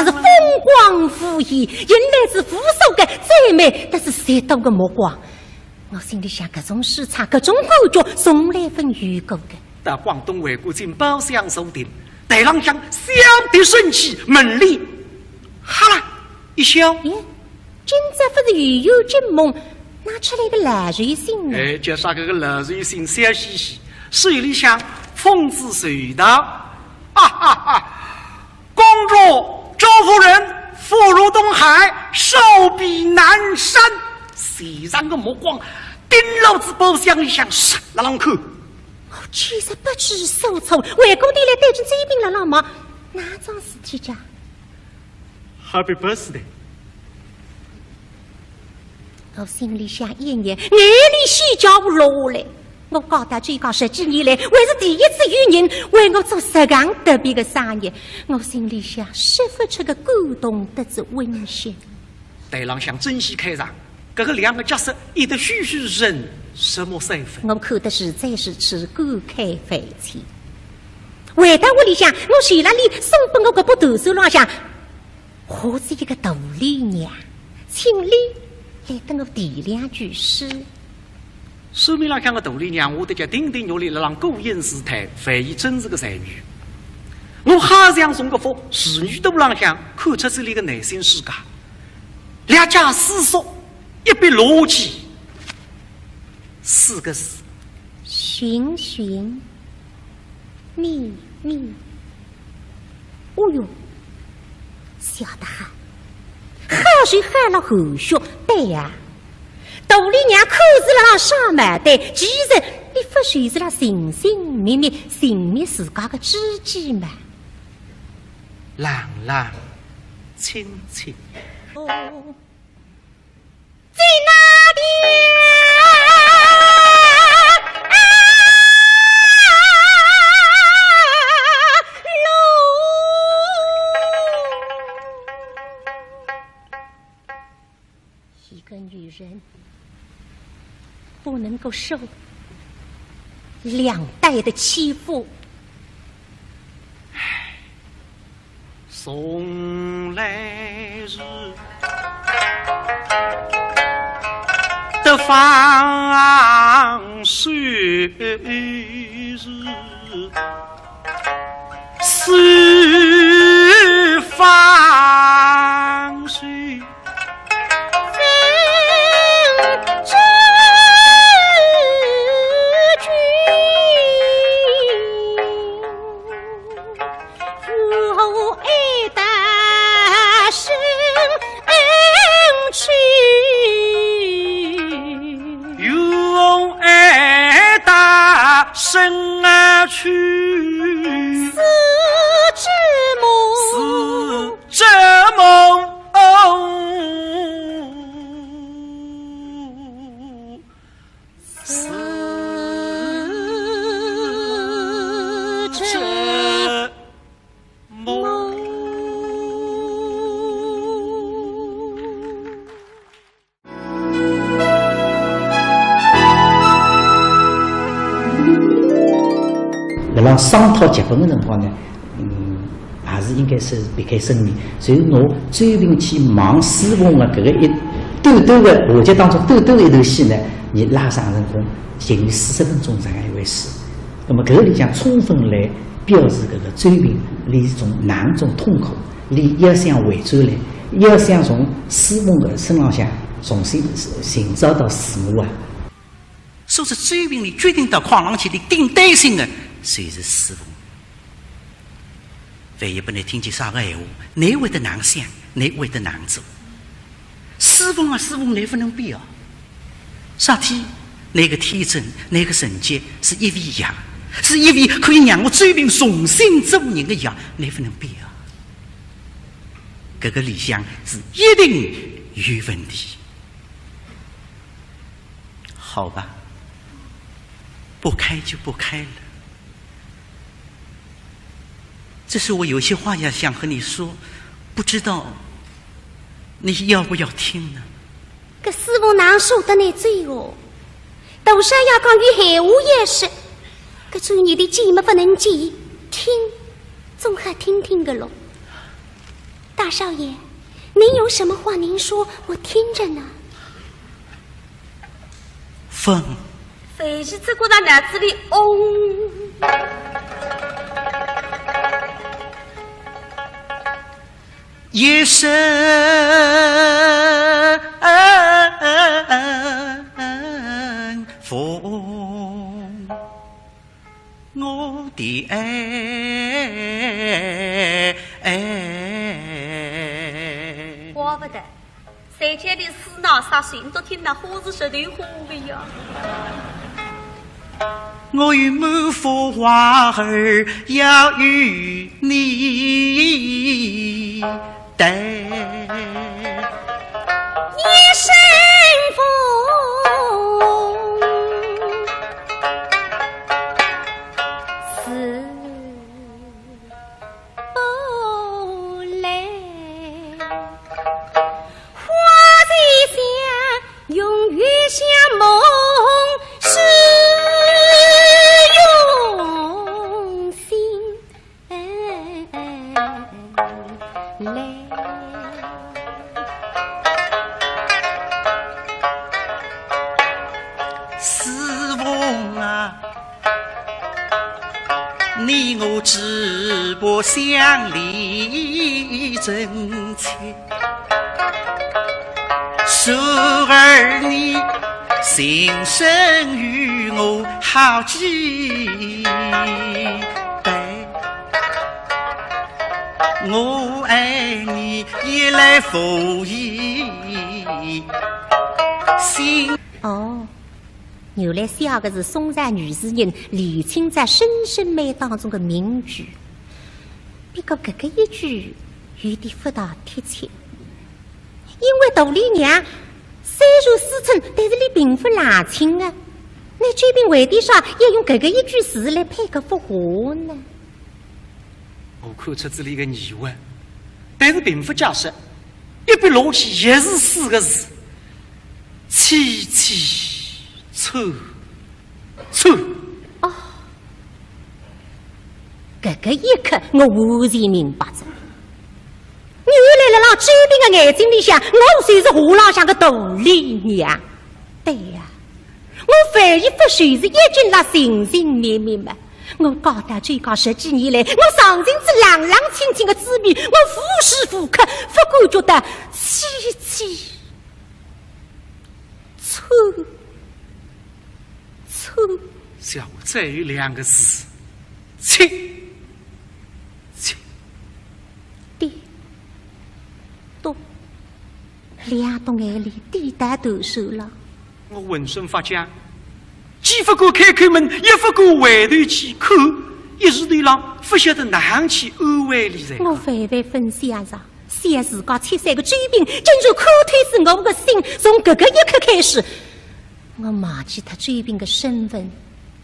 真是风光无限，引来是无数个赞美，但是最多个目光。我心里想，搿种视察，搿种感觉，从来朆有过个。到广东回过境，包厢坐定，台浪向小的生气，门帘哈啦一响。咦，今朝勿是又有惊梦，哪出来个老寿星呢？哎，叫啥个个老寿星，笑嘻嘻，手里向捧仔寿桃，哈哈哈！公主、周夫人，福如东海，寿比南山。齐上个目光盯牢仔包厢里向，啥啦浪看。哦，其实不知所措，回过头来对准周斌辣浪望，哪桩事体介？ Happy birthday！我心里想一眼，眼泪水就落下来。我嫁到周家十几年来，还是第一次有人为我做实梗特别个生日，我心里向说勿出个感动得子温馨。台浪向正戏开场，搿个两个角色演得栩栩如生，入木三分。我看得实在是感慨万千。回到屋里向，我手浪里送拨我搿把断扇浪向， 画仔一个大丽娘，请俚来跟我题两句诗。扇面浪向个大丽娘，画得叫亭亭玉立，辣浪顾影自叹，万一真是个才女。我好像从搿幅仕女图浪向看出仔俚个内心世界，略加思索，一笔落款，四个字：寻寻觅觅。哦哟， 笑得好，好是好了含蓄，对呀。大丽娘看是辣浪耍毛蛋，其实俚勿就是辣寻寻觅觅，寻觅自家个知己嘛。冷冷清清。 一个女人不能够受两代的欺负。 从来是得放手是是放手。 这梦，辣浪商讨剧本个辰光呢， 嗯，还是应该是避开生面。所以拿周平去望书房个搿个一短短个话剧当中短短个一段戏呢，伊拉长成功，近于四十分钟长个一回戏。那么搿个里向充分来表示搿个周平，伊是种哪能种痛苦，伊要想回转来，要想从书房个身浪向重新寻找到自我啊。 所以周平伊决定到炕浪去，伊顶担心个就是书房。万一拨伊听见啥个闲话，伊会得哪能想，伊会得哪能做？书房啊，书房，伊勿能变啊。啥体？伊个天真，伊个纯洁，是一味药，是一味可以让我周平重新做人个药，伊勿能变啊。搿个里向是一定有问题。 好吧，不开就不开了。只是我有些话要想和你说，不知道你要不要听呢？搿书房哪舍得拿走哦？大少爷讲有闲话要说，搿种人的见么勿能见，听，总好听听个咯。大少爷，您有什么话您说，我听着呢。 风。飞机吹过他脑子里，嗡。一声风，我的爱。怪不得。 谁叫你死脑啥心都听那花是舌头花的呀？我有满腹话儿要与你谈。一声风，想你真切，故而你心生于我好期待。我爱你夜来风雨心。哦，原来写个是宋朝女诗人李清照《声声慢》当中的名句。 不过搿个一句有点勿大贴切，因为杜丽娘虽然思春，但是俚并勿冷清啊。那周斌为点啥要用搿个一句词来配合复和呢？我看出仔俚个疑问，但是并勿解释，一笔落去也是四个字：凄凄楚 楚。哦，搿个一刻我完全明白哉。原来辣辣周斌的眼睛里向，我就是画浪向个杜丽娘。对呀，我万一勿就是一径辣寻寻觅觅嘛，我嫁到周家十几年来，我尝尽仔冷冷清清的滋味，我无时无刻勿感觉到凄凄 楚，楚。下回再有两个字，凄，凄。滴，笃，两滴眼泪滴到头上了。我浑身发僵，既勿敢开口问，也勿敢回头去看，一时头浪勿晓得哪能去安慰俚才好。我万万勿想着， 想自家七岁个周斌，竟然看透仔我个心。从搿个一刻开始，我忘记脱周斌个身份，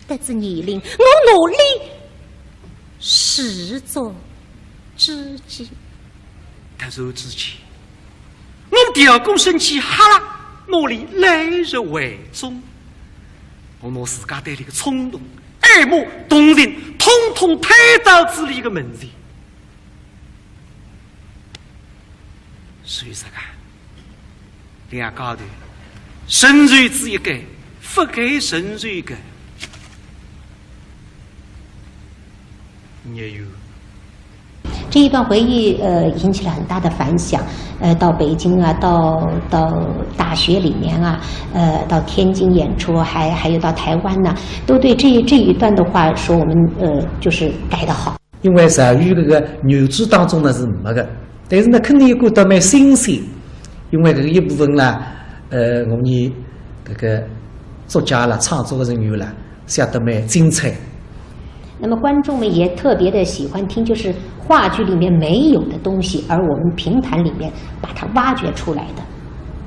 得仔年龄，我努力实作之己。突然之间，我调过身去，哈啦，拿俚揽入怀中。我拿自家对俚个冲动、爱慕、同情，统统推到仔俚个门前。 所以说啊，两家头，成全仔一个，勿该成全个孽缘。这一段回忆，呃，引起了很大的反响。呃，到北京啊，到，到大学里面啊，呃，到天津演出，还，还有到台湾呢，都对这，这一段的话说，我们，呃，就是改得好。 因为赵玉搿个原著当中呢是没个，但是呢肯定有感到蛮新鲜，因为搿个一部分啦，呃，我们搿个作家啦、创作的人员啦，写得蛮精彩。那么观众们也特别地喜欢听，就是话剧里面没有的东西，而我们评弹里面把它挖掘出来的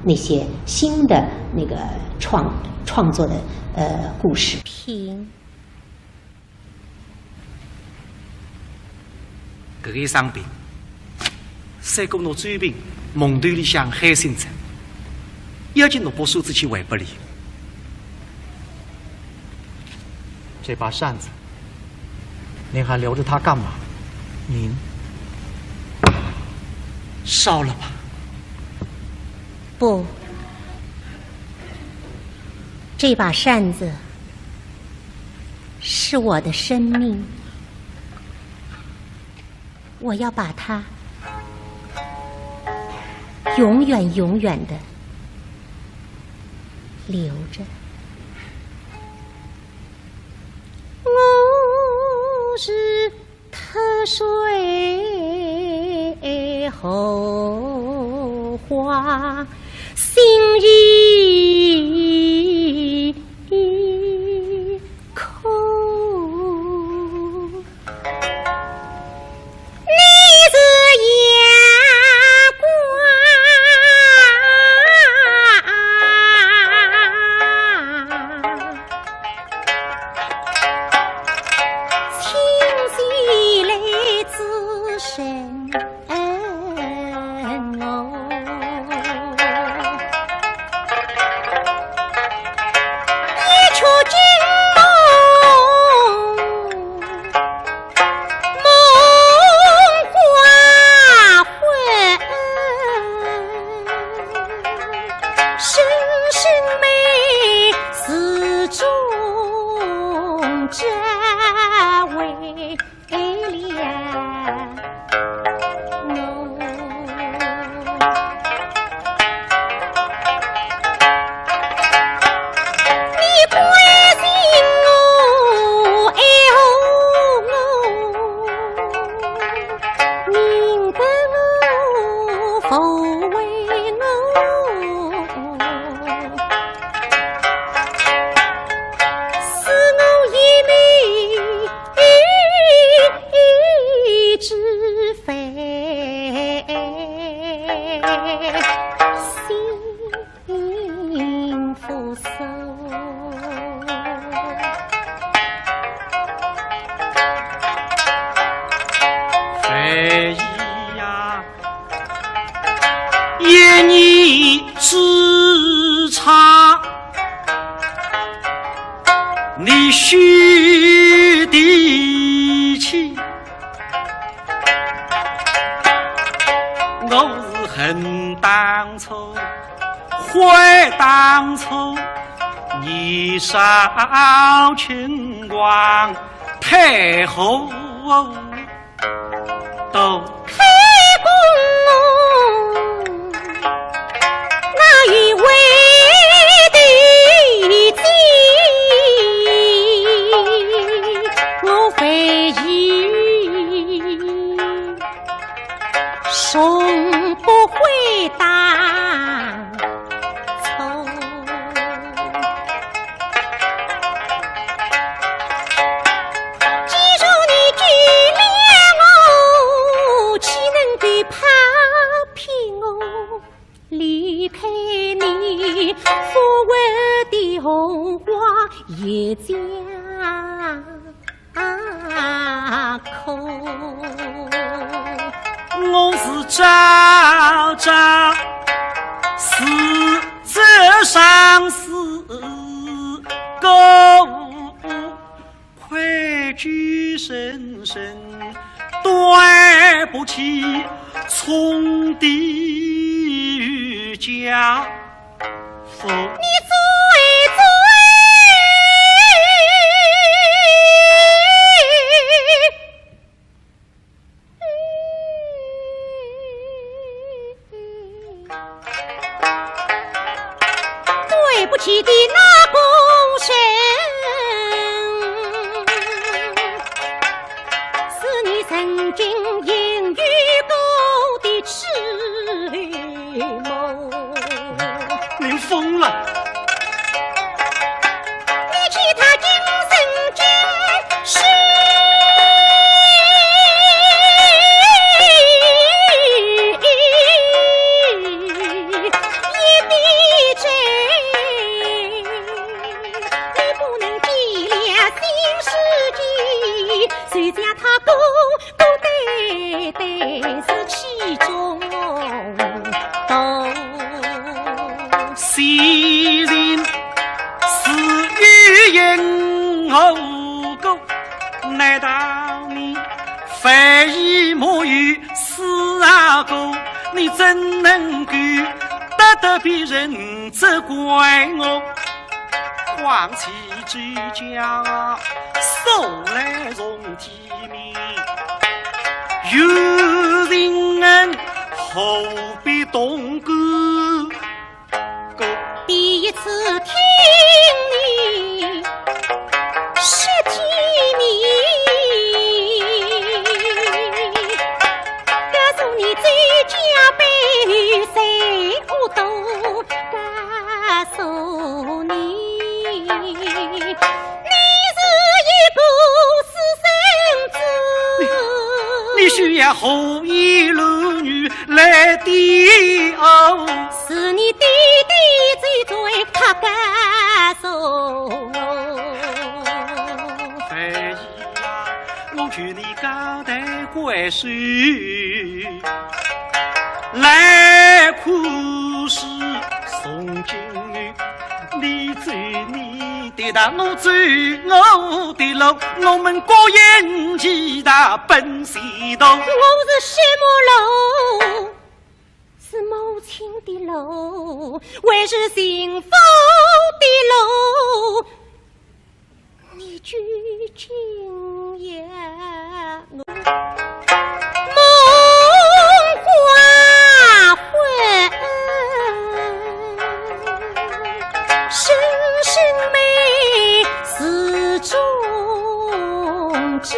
那些新的那个创，创作的，呃，故事。评 搿个一生病，赛过拿周斌梦头里向喊醒哉，要紧拿把扇子去还拨俚。这把扇子，您还留着它干嘛？您烧了吧。不，这把扇子 是我的生命，我要把它永远永远地留着。我是回当初年少轻狂，太后都开宫，哪有为的姐，我非议。 从不会当初。既然你救了我，岂能够抛弃我，离开你抚慰的红花一家？ 啊，可我是朝朝思这生死，故愧疚深深，对不起，从地狱家。 你最最对不起的那个人，是你曾经言语过的痴 梦。您疯了！你其他今生今世一笔勾，你不能计量新世纪，谁叫他孤孤单单是其中 道。昔日是有因何故，难道你非也没有死啊过？你怎能够得得别人责怪我？况且周家素来从体 面，有情人何必动肝？第一次听你说体面，告诉你周家背后谁恶毒，告诉你，你是一个私 你，你需要何以赂女来抵哦？是你爹爹最最怕告诉我。哎呀，我劝你高抬贵手，来看是从今后，你走你 的道，我走我的路，我们各行其道奔西东。我是什么路？是母亲的路，还是幸福的路？你究竟要我？梦花魂，深深美，始终只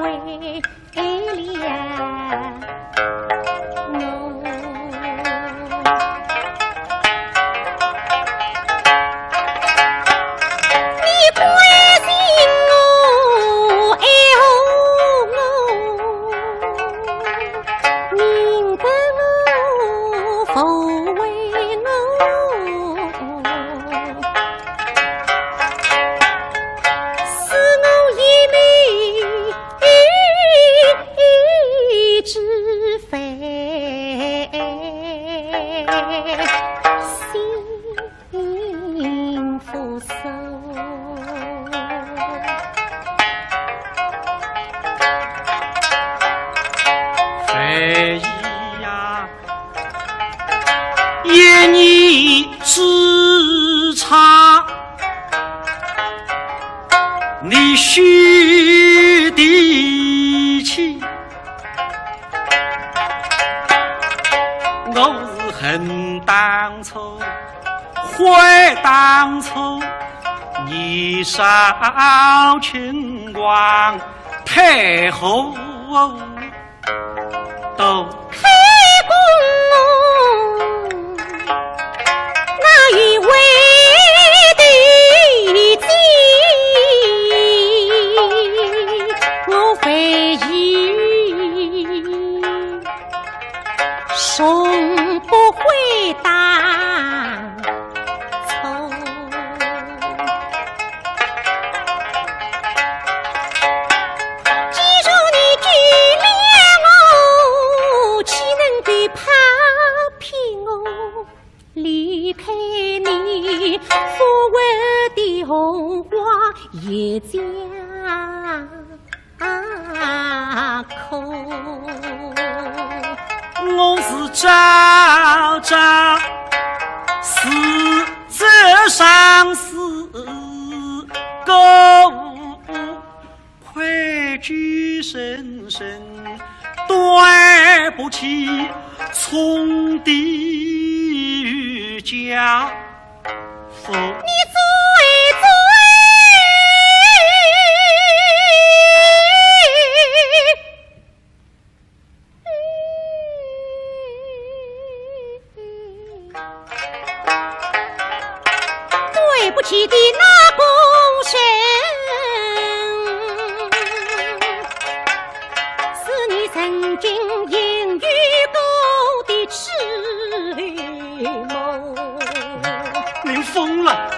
为了我。 你关心我，爱护我，宁可我不为我，使我一命之非。 幸福寿。非也呀，也你只差你许的气，我是恨当初，悔当初，年少轻狂，太后。 到。开宫，那一位的姐，我非议，从不会当 错。既然你救了我，岂能够抛弃我，离开你？浮云的荷花也将 啊，可我是朝朝思这相思歌，愧疚深深，对不起，从地家。 你最最对不起的那个人，是你曾经应允过的 痴梦。您疯了！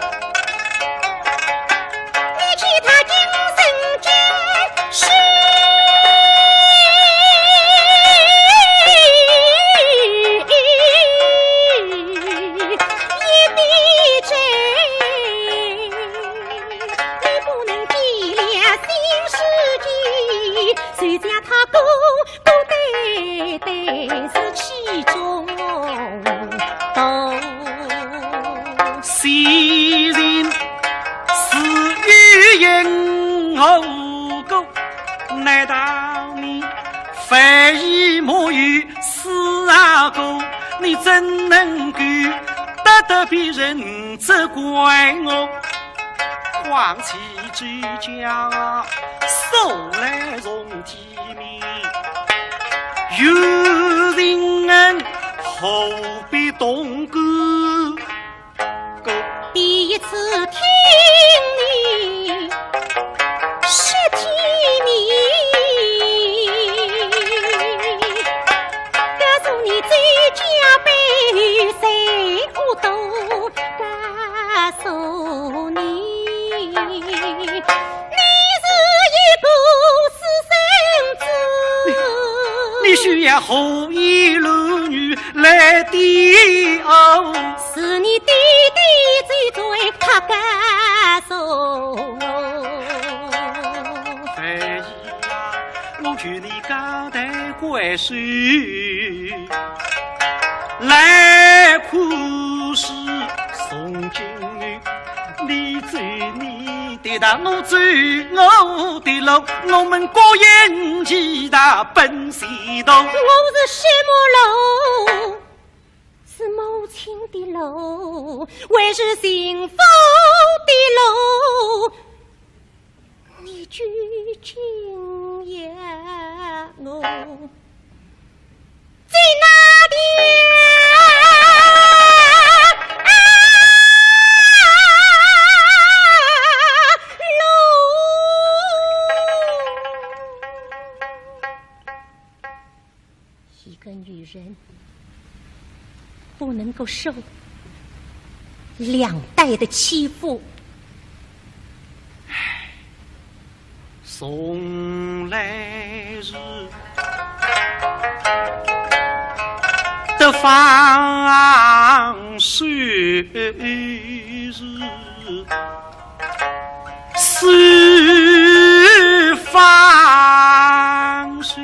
你其他精神精神，一滴泪，你不能体谅新世纪，谁叫他孤 孤单单是其中道。虽然是有因何故，难道你非也没有死啊过？你怎能够得得别人责怪我？况且周家素来从体 面，有情人何必动肝？第一次听你说体面，告诉你周家背后谁恶毒，告诉你，你是一个 私生子。你，你需要何以儿女来抵哦？是你爹爹最最他告诉我。哎呀，我求你高抬贵手，来看是从今日 你走你的道，我走我的路，我们各行其道奔西东。我是什么路？是母亲的路，还是幸福的路？你究竟要我 在哪条路？一个女人不能够受两代的欺负。 从来是得放手，是放手。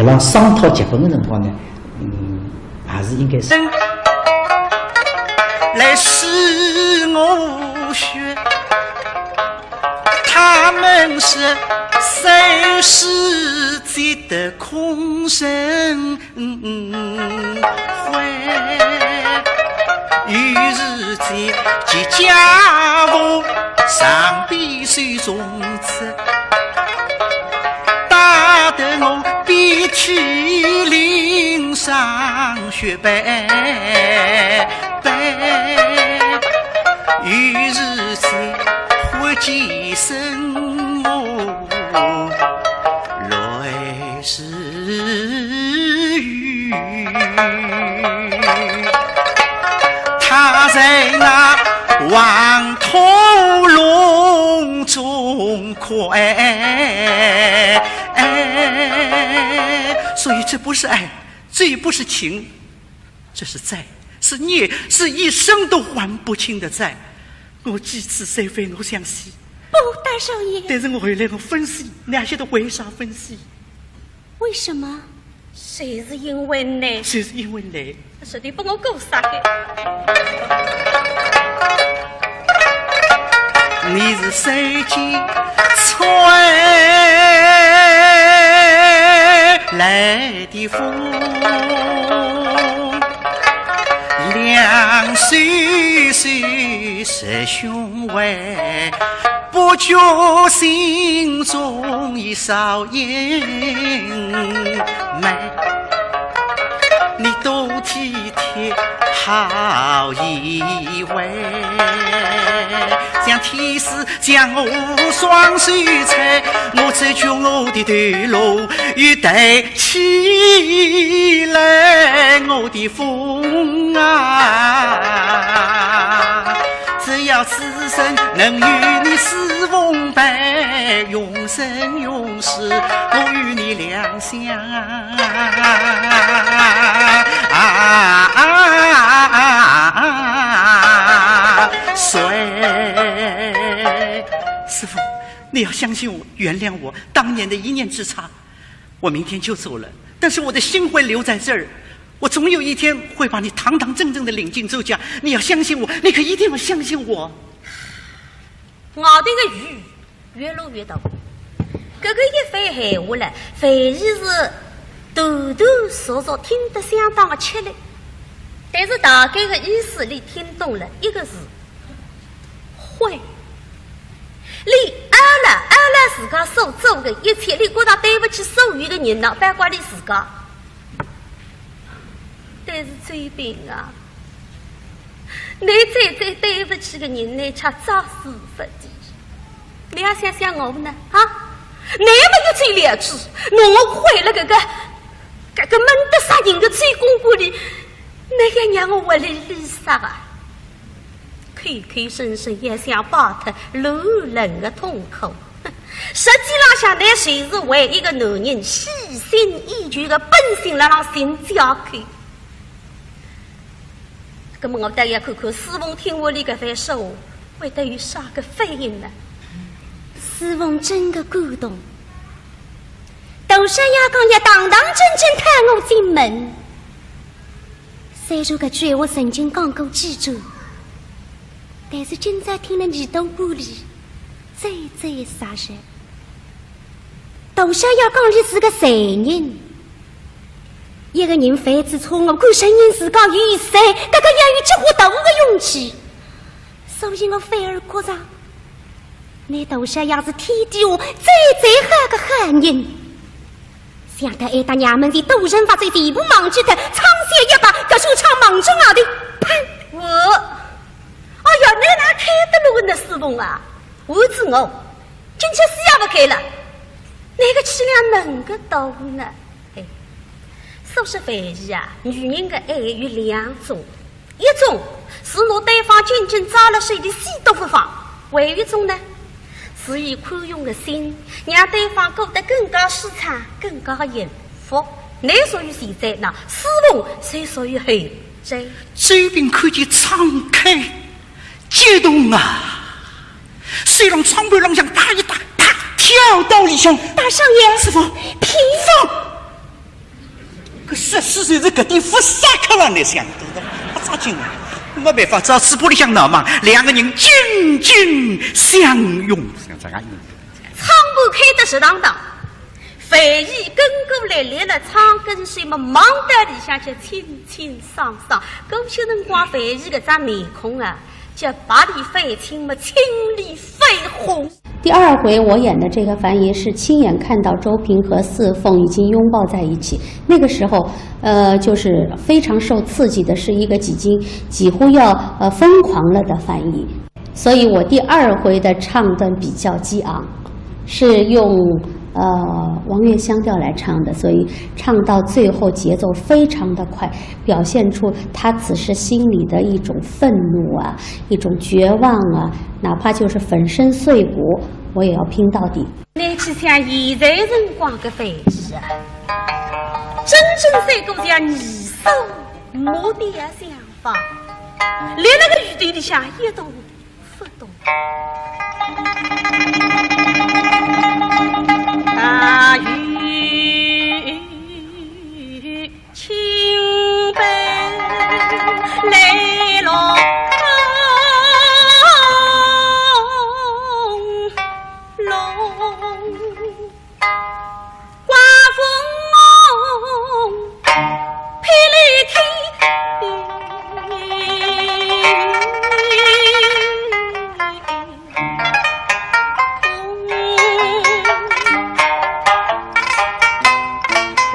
让商讨结婚的辰光呢，嗯，还是应该是来使我学，他们是谁是急得空人会，于是这几家伙上比手中指。 打得我遍体鳞伤血斑斑，于是这火鸡生我乱世语。他在那黄土隆中 快。所以这不是爱，这也不是情，这是债，是孽，是一生都还不清的债。我几次三番我想死，不，大少爷。但是我后来我分析，你还晓得为啥分析？为什么？ 就是因为你，就是因为你，是你把我过杀的。你是谁家吹来的风，两袖袖是胸怀。 不觉心中一烧烟眉，你多体贴好一回，像天使将我双手搀，我只觉我的头颅又抬起来，我的风啊，只要此 此生能与你私奉陪，永生永世我与你两相随。师父，你要相信我，原谅我当年的一念之差。 我明天就走了，但是我的心会留在这儿，我总有一天会把你堂堂正正的领进周家。你要相信我，你可一定要相信我。外头的雨越落越大，搿个一番闲话了，万一是断断续续，听得相当的吃力。但是大概的意思，你听懂了，一个字，悔。 你阿拉阿拉自家所做的一切，你觉得对不起所有的人呢，包括你自家。但是周斌啊，你最最对不起的人，你却早死不的。你要想想我呢，啊？你没有最了解，拿我关了搿个搿个闷得杀人的周公馆里，你也让我活来累煞啊！ 口口声声也想摆脱路人的痛苦，实际浪向，你就是为一个男人牺牲已久的本性辣浪寻借口。那么我倒要看看师父听我搿番说话，会得有啥个反应呢？师父真的感动，大少爷讲要堂堂正正喊我进门。 虽然搿句闲话曾经讲过几转，但是今朝听了耳朵管里，最最扎实。大少爷讲伊是个罪人，一个人犯仔错误，敢承认自家有罪，搿个要有极大的勇气。所以我反而觉着，倷大少爷是天底下最最好的好人。 想到哀搭娘们在大人发罪，全部忘记脱，唱小一把，搿首唱望仔外头，砰！我，哎呀，倷哪开得落呢，师父啊？我知我，今朝死也勿开了，倷个气量能个大呢？哎，说是万一啊，女人的爱有两种， 一种是拿对方紧紧抓辣手里死都勿放，还有一种呢，是以宽容的心，让对方过得更加舒畅，更加幸福。倷属于前者，那师父就属于后者。周斌看见窗开，激动啊！手浪窗户浪向搭一搭，啪，跳到里向。大少爷，师父，皮放。十四岁是搿点勿啥可能的想，勿扎劲啊。没办法，只好嘴巴里向闹嘛，两个人紧紧相拥，像这样。窗户开得直当当，范怡跟过来，立了窗跟首嘛，望到里向去清清爽爽。搿歇辰光，范怡搿张面孔啊，叫白里泛青嘛，青里泛红。 第二回我演的这个樊姨是亲眼看到周平和四凤已经拥抱在一起，那个时候，呃，就是非常受刺激的，是一个几经几乎要呃疯狂了的樊姨，所以我第二回的唱段比较激昂，是用呃王月香调来唱的，所以唱到最后节奏非常的快，表现出她此时心里的一种愤怒啊，一种绝望啊，哪怕就是粉身碎骨， 我也要拼到底。拿去想现在辰光个范闲啊，真正是个像二手没的想法，连那个雨天里向也都勿懂。大雨 清风来了隆隆，刮风霹雳天。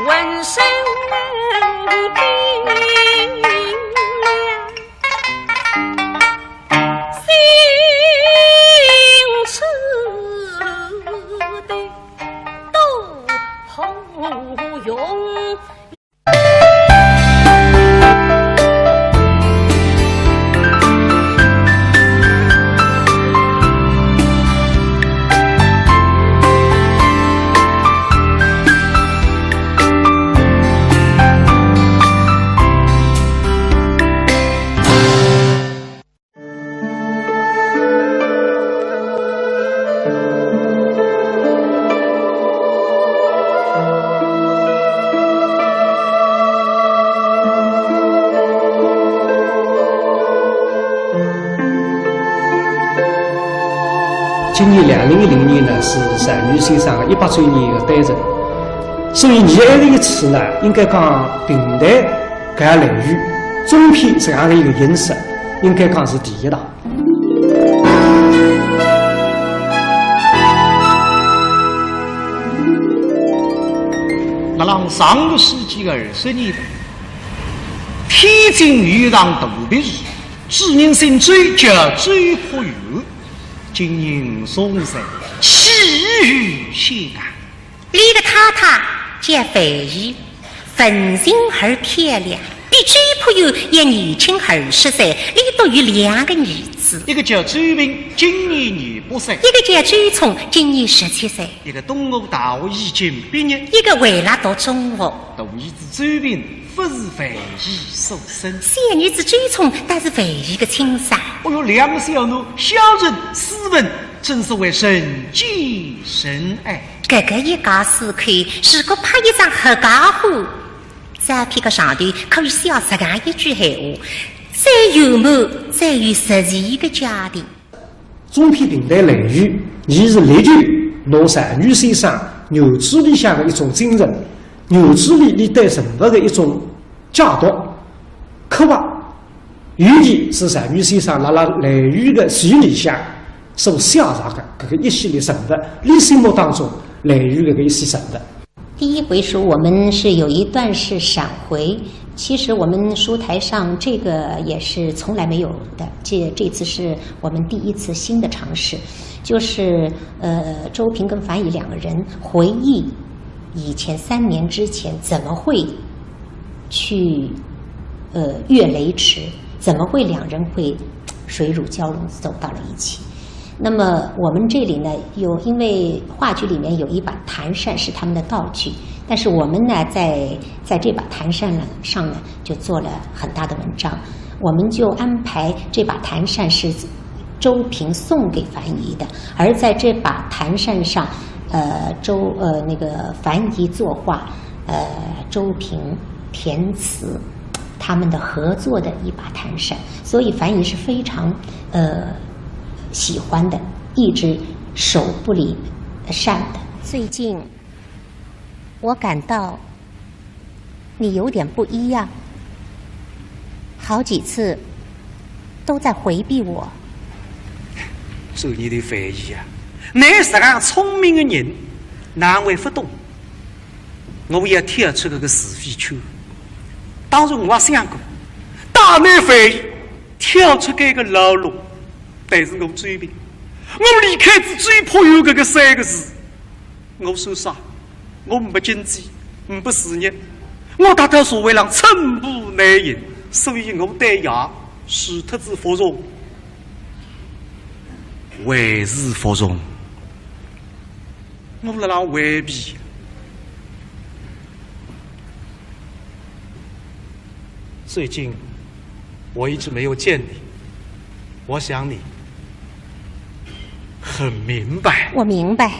浑身冰凉，心处的都红云。 今年两零一零年呢，是单于先生的一百周年的诞辰，所以伲埃个一次呢，应该讲评弹搿样类型，中篇这样的一个形式，应该讲是第一档。 辣辣上个世纪个二十年代，天津有一场肚皮事，主人姓周，叫周朴园，今年五十五岁，死于险岸。俚个太太叫范怡， 文静而漂亮，比周朴园也年轻二十岁，俚笃有两个儿子。一个叫周平，今年廿八岁。一个叫周聪，今年十七岁。一个东吴大学已经毕业。一个还辣读中学。大儿子周平勿是范怡所生。小儿子周聪倒是范怡个亲生。哦哟，两个小囡，孝顺、斯文，真是为人见人爱。 搿个一家四口，如果拍一张合家欢，照片个上头可以写实梗一句闲话：再圆满，再有实际个家庭。中篇评弹《雷雨》，伊是力求拿单于先生原著里向个一种精神，原著里伊对人物个一种解读、刻画，尤其是单于先生辣辣《雷雨》个序里向 所写着个搿个一系列人物，俚心目当中《雷雨》搿个一些人物。第一回书我们是有一段是闪回，其实我们书台上这个也是从来没有的，这这次是我们第一次新的尝试，就是呃周平跟樊怡两个人回忆以前三年之前怎么会去呃越雷池，怎么会两人会水乳交融走到了一起？ 那么我们这里呢，有因为话剧里面有一把弹扇是他们的道具，但是我们呢，在在这把弹扇上呢，就做了很大的文章。我们就安排这把弹扇是周平送给樊怡的，而在这把弹扇上，呃，周呃那个樊怡作画，呃，周平填词，他们的合作的一把弹扇，所以樊姨是非常呃喜欢的，一直手不离扇的。最近我感到你有点不一样，好几次都在回避我。做你的翻译啊，你实梗聪明的人，难为不懂。我也跳出这个是非圈。当然我也想过，大难翻译跳出这个牢笼，但是我最病，我离开仔最怕有这个三个字。 我说啥？我没经济，没事业，我搭到社会上寸步难行，所以我对爷除脱仔服从，还是服从。我辣辣回避。 最近我一直没有见你，我想你很明白。我明白，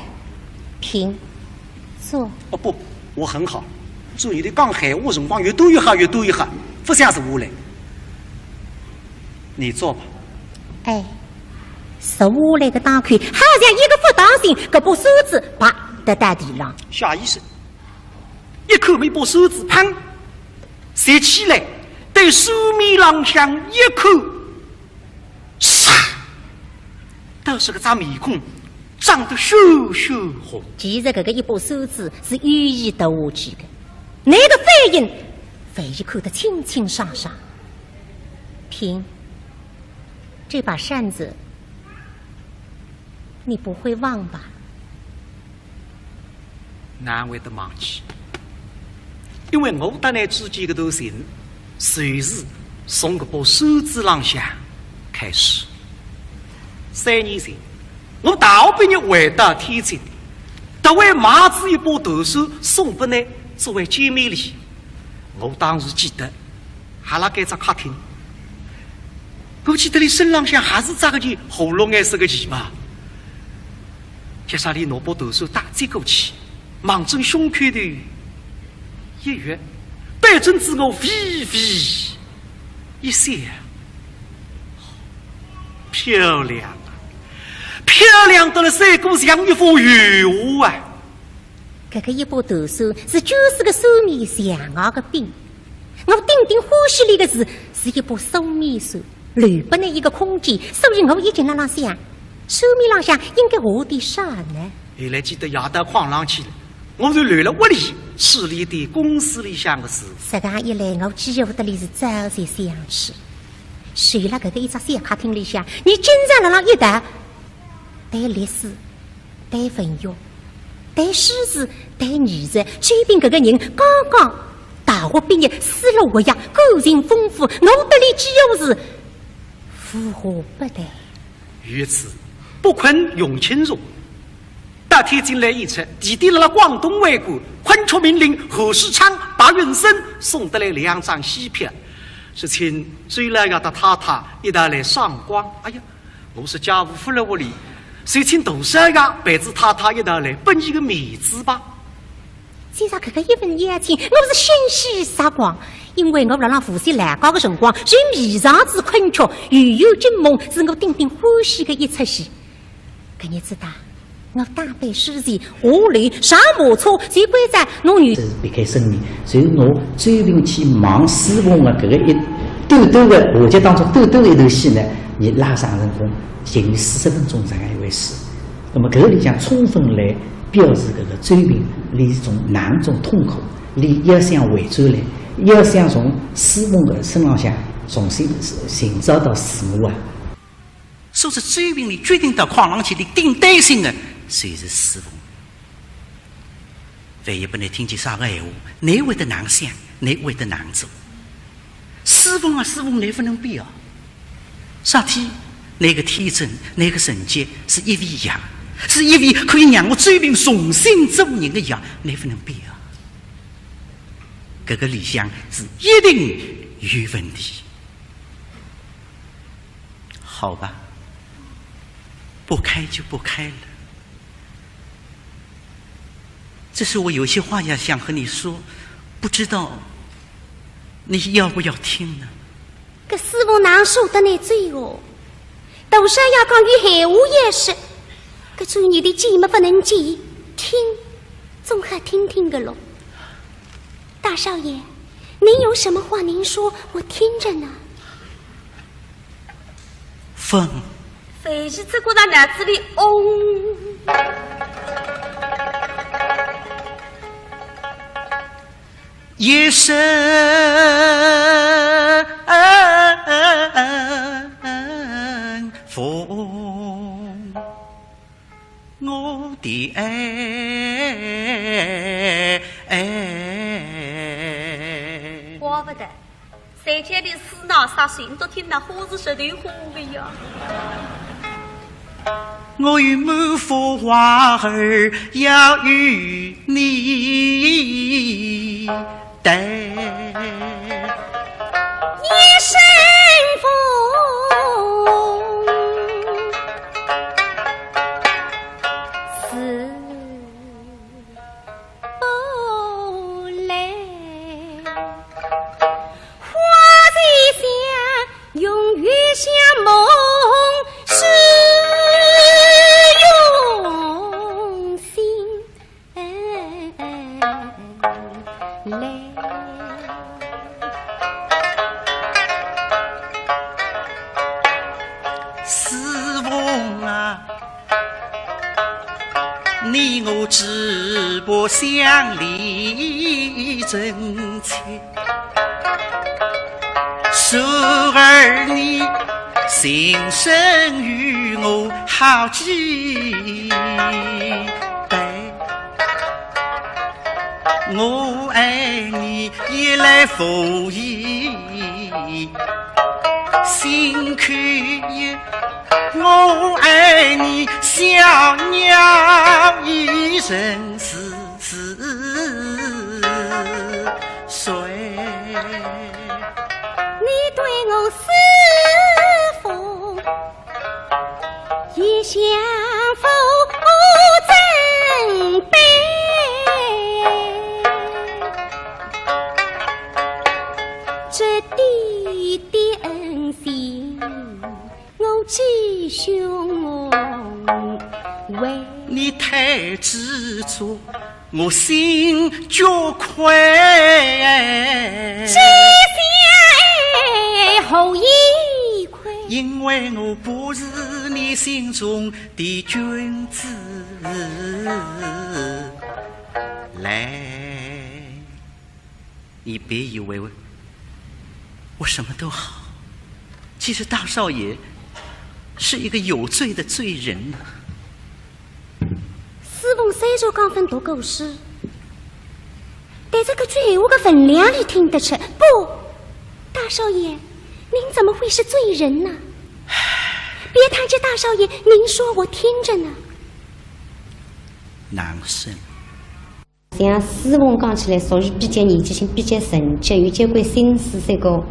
平，坐。哦不，我很好。注意你讲闲话辰光越多越好，越多越好，不想坐下来。你坐吧。哎，坐下来个当口，好像一个不当心，搿把扇子啪跌到地浪。下意识，一看没把扇子，砰！ 拾起来，对扇面浪向一看，唰，倒是搿张面孔涨得血血红。其实搿个一把扇子是有意跌下去的，那个反应，樊姨看得清清爽爽。平，这把扇子，你不会忘吧？ 难为得忘记，因为我搭你之间搿段情，就是从搿把扇子浪向开始。三年前，我大学毕业回到天津，特为买仔一把断扇送拨你作为见面礼。我当时记得，还辣该只客厅。我记得你身浪向还是着搿件火绿颜色的旗袍。 接下来拿把断扇搭接过去，望准胸口头一越，对准仔我微微一笑。漂亮啊，漂亮得了，赛过像一幅油画啊！搿个一把断扇是九十个扇面象牙个柄， 我顶顶欢喜里个是，是一把双面扇，留拨你一个空间，所以我一直辣辣想，扇面浪向应该画点啥呢？后来记得夜到矿浪去了，我就留辣屋里处理点公司里向的事。实梗一来，我几乎得里是朝夕相处。就辣搿个一只小客厅里向，你经常辣辣一道，对历史，对文学， 对诗词，对艺术，周平搿个人刚刚大学毕业，思路活跃，感情丰富，我得里几乎是无话不谈。于此，不困用清茶。到天津来演出，地点辣辣广东会馆，昆曲名伶何世昌、白云生送得来两张戏票，是请周老爷搭太太一道来赏光。哎呀， 我是家务勿来屋里，就请大少爷陪仔太太一道来，拨你个面子吧。接着搿个一份邀请，我是欣喜煞光，因为我辣辣无锡老家个辰光，就迷上仔昆曲，又有金梦，是我顶顶欢喜个一出戏。搿日子大，我打扮梳洗，下楼上马车，就关照拿女，这是别开生面，所以拿周平去望书房个搿个一短短个话剧当中短短个一段戏呢， 伊拉长辰光，近于四十分钟这样一回事。那么搿个里向充分来表示搿个周平，伊是种哪能种痛苦，伊要想回转来，要想从书房个身浪向重新寻找到自我啊。所以周平伊决定到矿浪去，伊顶担心个就是书房。万一拨伊听见啥个闲话，伊会得哪能想，伊会得哪能做？ 书房啊，书房，伊勿能变啊。啥体？伊个天真，伊个纯洁，是一味药，是一味可以让我周平重新做人个药，伊勿能变啊。搿个里向是一定有问题。好吧，不开就不开了。 只是我有些话要想和你说，不知道你要不要听呢？搿师傅哪舍得拿走哦？大少爷讲有闲话要说，搿种人的计么不能计，听，总好听听个咯。大少爷，您有什么话您说，我听着呢。凤。随即只觉得脑子里嗡。 一声风，我的爱。怪不得，谁叫你死闹啥心，都听那花是舌头花的呀。 我有满腹话儿要与你谈。一声风，似不来。花虽香，永远像梦，是用心来。 师父啊，你我只不相离真切，时而你情深与我好几杯。 我爱你也来无意，心口也，我爱你小鸟依人是是谁？你对我是否 一向无争辩，这滴滴恩情，我只胸怀。你太执着， 我心觉愧。这些何以愧？因为我不是你心中的君子。来，你别以为我什么都好，其实大少爷是一个有罪的罪人呢。 师父虽然讲朆读过书，但是搿句闲话个分量里听得出。不，大少爷，您怎么会是罪人呢？别谈及大少爷，您说我听着呢。难生。像师父讲起来，属于比较年纪轻、比较成熟，有交关心思，这个 勿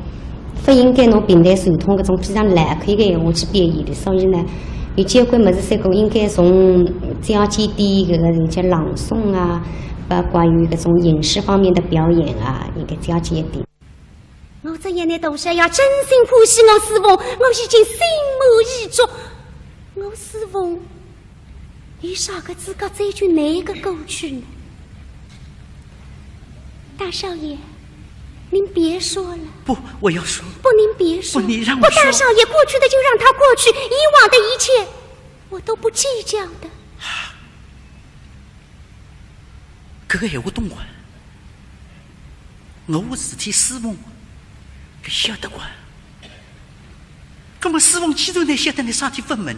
应该拿评弹传统搿种非常老口个闲话去表现的。所以呢，有交关物事，这个应该从讲解点搿个人家朗诵啊，包括有搿种影视方面的表演啊，应该讲解一点。我这一年多少要真心欢喜我师父，我已经心满意足。我师父 有啥个资格追究哪个过去呢？大少爷，您别说了。不，我要说。不，您别说。不，你让我说。不，大少爷，过去的就让它过去，以往的一切，我都不计较的。搿个闲话懂啊？我事体师父，搿晓得个。葛么师父既然侪晓得，倷啥体勿问呢？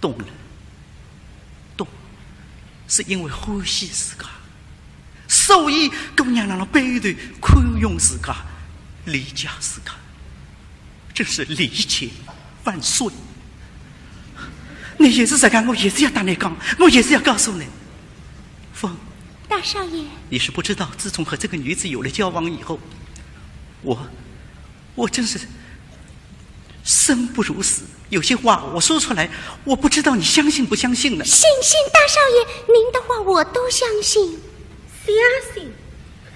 懂了，懂，是因为欢喜自家，所以姑娘辣辣背后头宽容自家，理解自家，真是理解万岁。倷越是实梗，我越是要搭倷讲，我越是要告诉倷。凤，大少爷，你是不知道，自从和这个女子有了交往以后，我 我真是生不如死，有些话我说出来，我不知道你相信不相信呢。信，信，大少爷，您的话我都相信。相信？哼，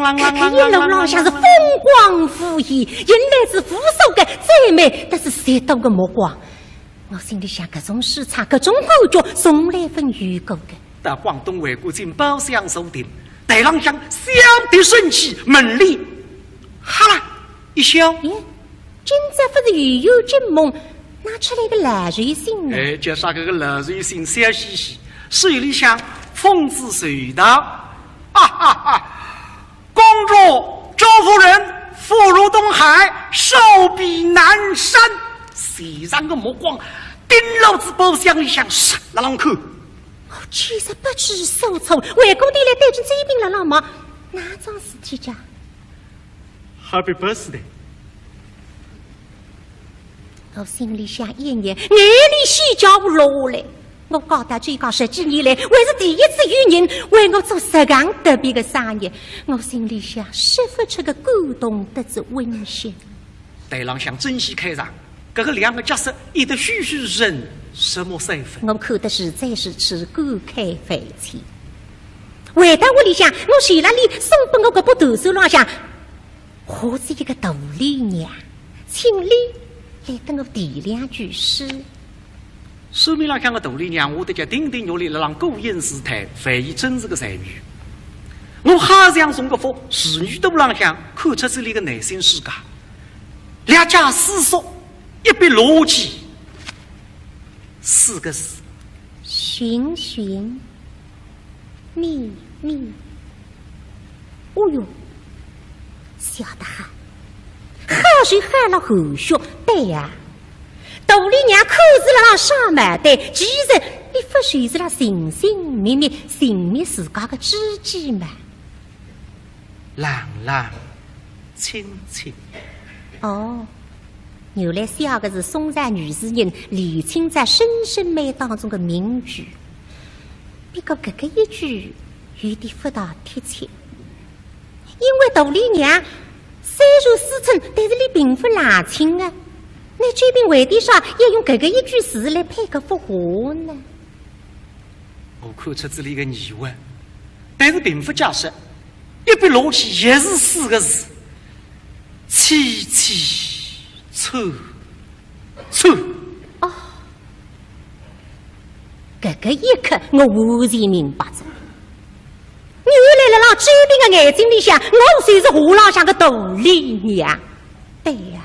搿个一路浪向是风光无限，引来是无数个赞美，但是许多个目光。我心里想，搿种书场，搿种感觉，从来朆有过个。到广东会馆进包厢坐定，台浪向小的升起，门帘哈啦一响。咦，今朝勿是雨后惊梦，哪出来个老寿星呢？哎，叫啥个个老寿星笑嘻嘻，手里向风子随道，哈哈哈！公主、周夫人、福如东海，寿比南山。齐上个目光盯牢仔包厢里向，唰，辣浪看。我简直不知所措，回过头来对准周斌辣浪望，哪桩事体介？ Happy birthday！我心里想一热，眼泪水交落下来。我讲到这个十几年来，还是第一次有人为我做实梗特别个生日。我心里想，说勿出个感动得子温馨。台浪向正戏开场，搿个两个角色演得栩栩如生，什么三分？我看得实在是吃感慨万千。回到屋里向，我手浪里送拨我搿把断扇浪向 画仔一个大丽娘，请俚来搭我题两句诗。扇面浪向个大丽娘，画得叫亭亭玉立，辣浪顾影自叹，万一真是个才女。我好像从搿幅仕女图浪向看出仔俚个内心世界，两家师叔一笔牢记，四个字：寻寻 觅觅。哦哟，晓得哈，好是好了后学，对呀。大丽娘看是辣浪耍毛蛋，其实俚勿就是辣寻寻觅觅，寻觅自家个知己嘛。冷冷清清。哦， 原来写个是宋朝女诗人李清照《声声慢》当中个名句，不过搿个一句有点勿大贴切，因为大丽娘虽然思春，但是俚并勿冷清啊。那周斌为点啥要用搿个一句诗来配搿幅画呢？ 我看出仔俚个疑问，但是并勿解释，一笔牢记也是四个字：凄凄惨惨。哦，搿个一刻我完全明白哉。原来辣辣周斌个眼睛里向，我就是画浪向个大丽娘。对呀，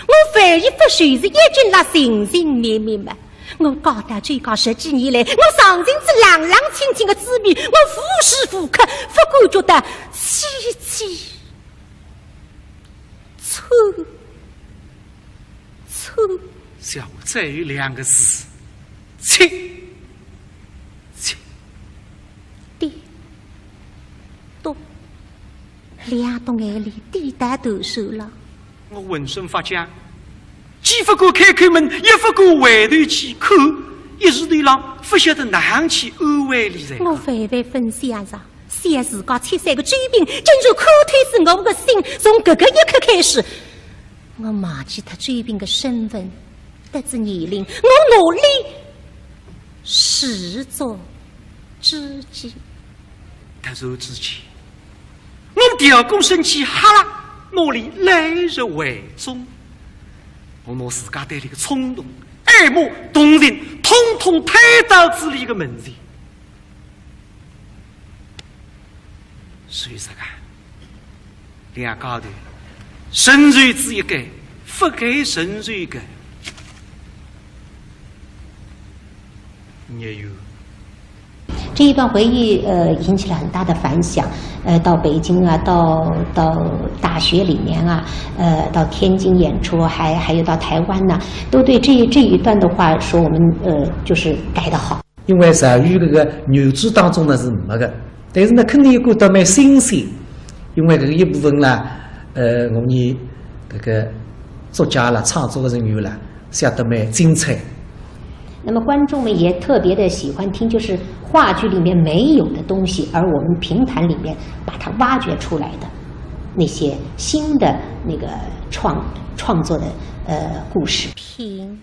我万一勿就是一径辣寻寻觅觅嘛？我讲到这个十几年来，我尝尽仔冷冷清清个滋味，我无时无刻勿感觉到凄凄惨惨。小再有两个字，凄凄。滴笃。 两滴眼泪滴到断扇浪。我浑身发僵，既勿敢开口问，也勿敢回头去看，一时头浪勿晓得哪能去安慰俚才好。我万万勿想着，想自家七岁个周平，竟然看透仔我个心。从搿个一刻开始，我忘记脱周平个身份，得知年龄，我努力，实作之计。突然之间，我调过身去，哈啦，拿俚来入怀中。我拿自家对俚个冲动、爱慕、同情，统统推到仔俚个门前。 所以说啊，两家头，成全仔一个，勿该成全个，孽缘。这一段回忆，呃，引起了很大的反响。呃，到北京啊，到，到大学里面啊，呃，到天津演出，还，还有到台湾呐，都对这，这一段的话说，我们，呃，就是改得好。 因为赵玉搿个原著当中呢是没个，但是呢肯定有感到蛮新鲜，因为搿个一部分啦，呃，我伲搿个作家啦、创作个人员啦，写得蛮精彩。那么观众们也特别地喜欢听，就是话剧里面没有的东西，而我们评弹里面把它挖掘出来的那些新的那个创，创作的，呃，故事。评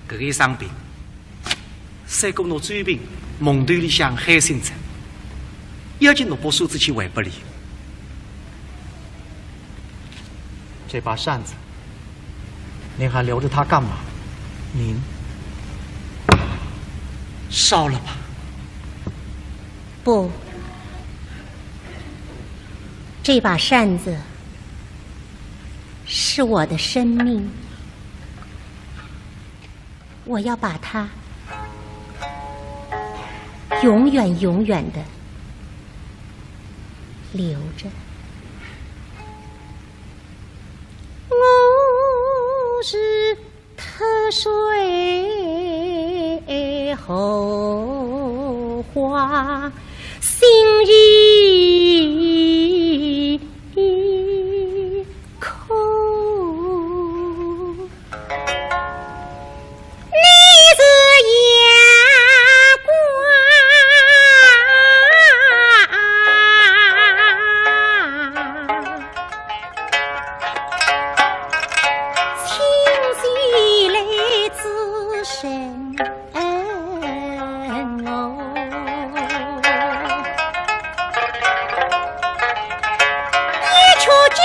搿个一生病，赛过拿周平梦头里向喊醒仔，要紧拿把扇子去还拨俚。这把扇子，您还留着它干嘛？您烧了吧。不，这把扇子 是我的生命，我要把它永远永远地留着。我是 脱水荷花心已空。你是阳光。 清洗来滋润我。一曲金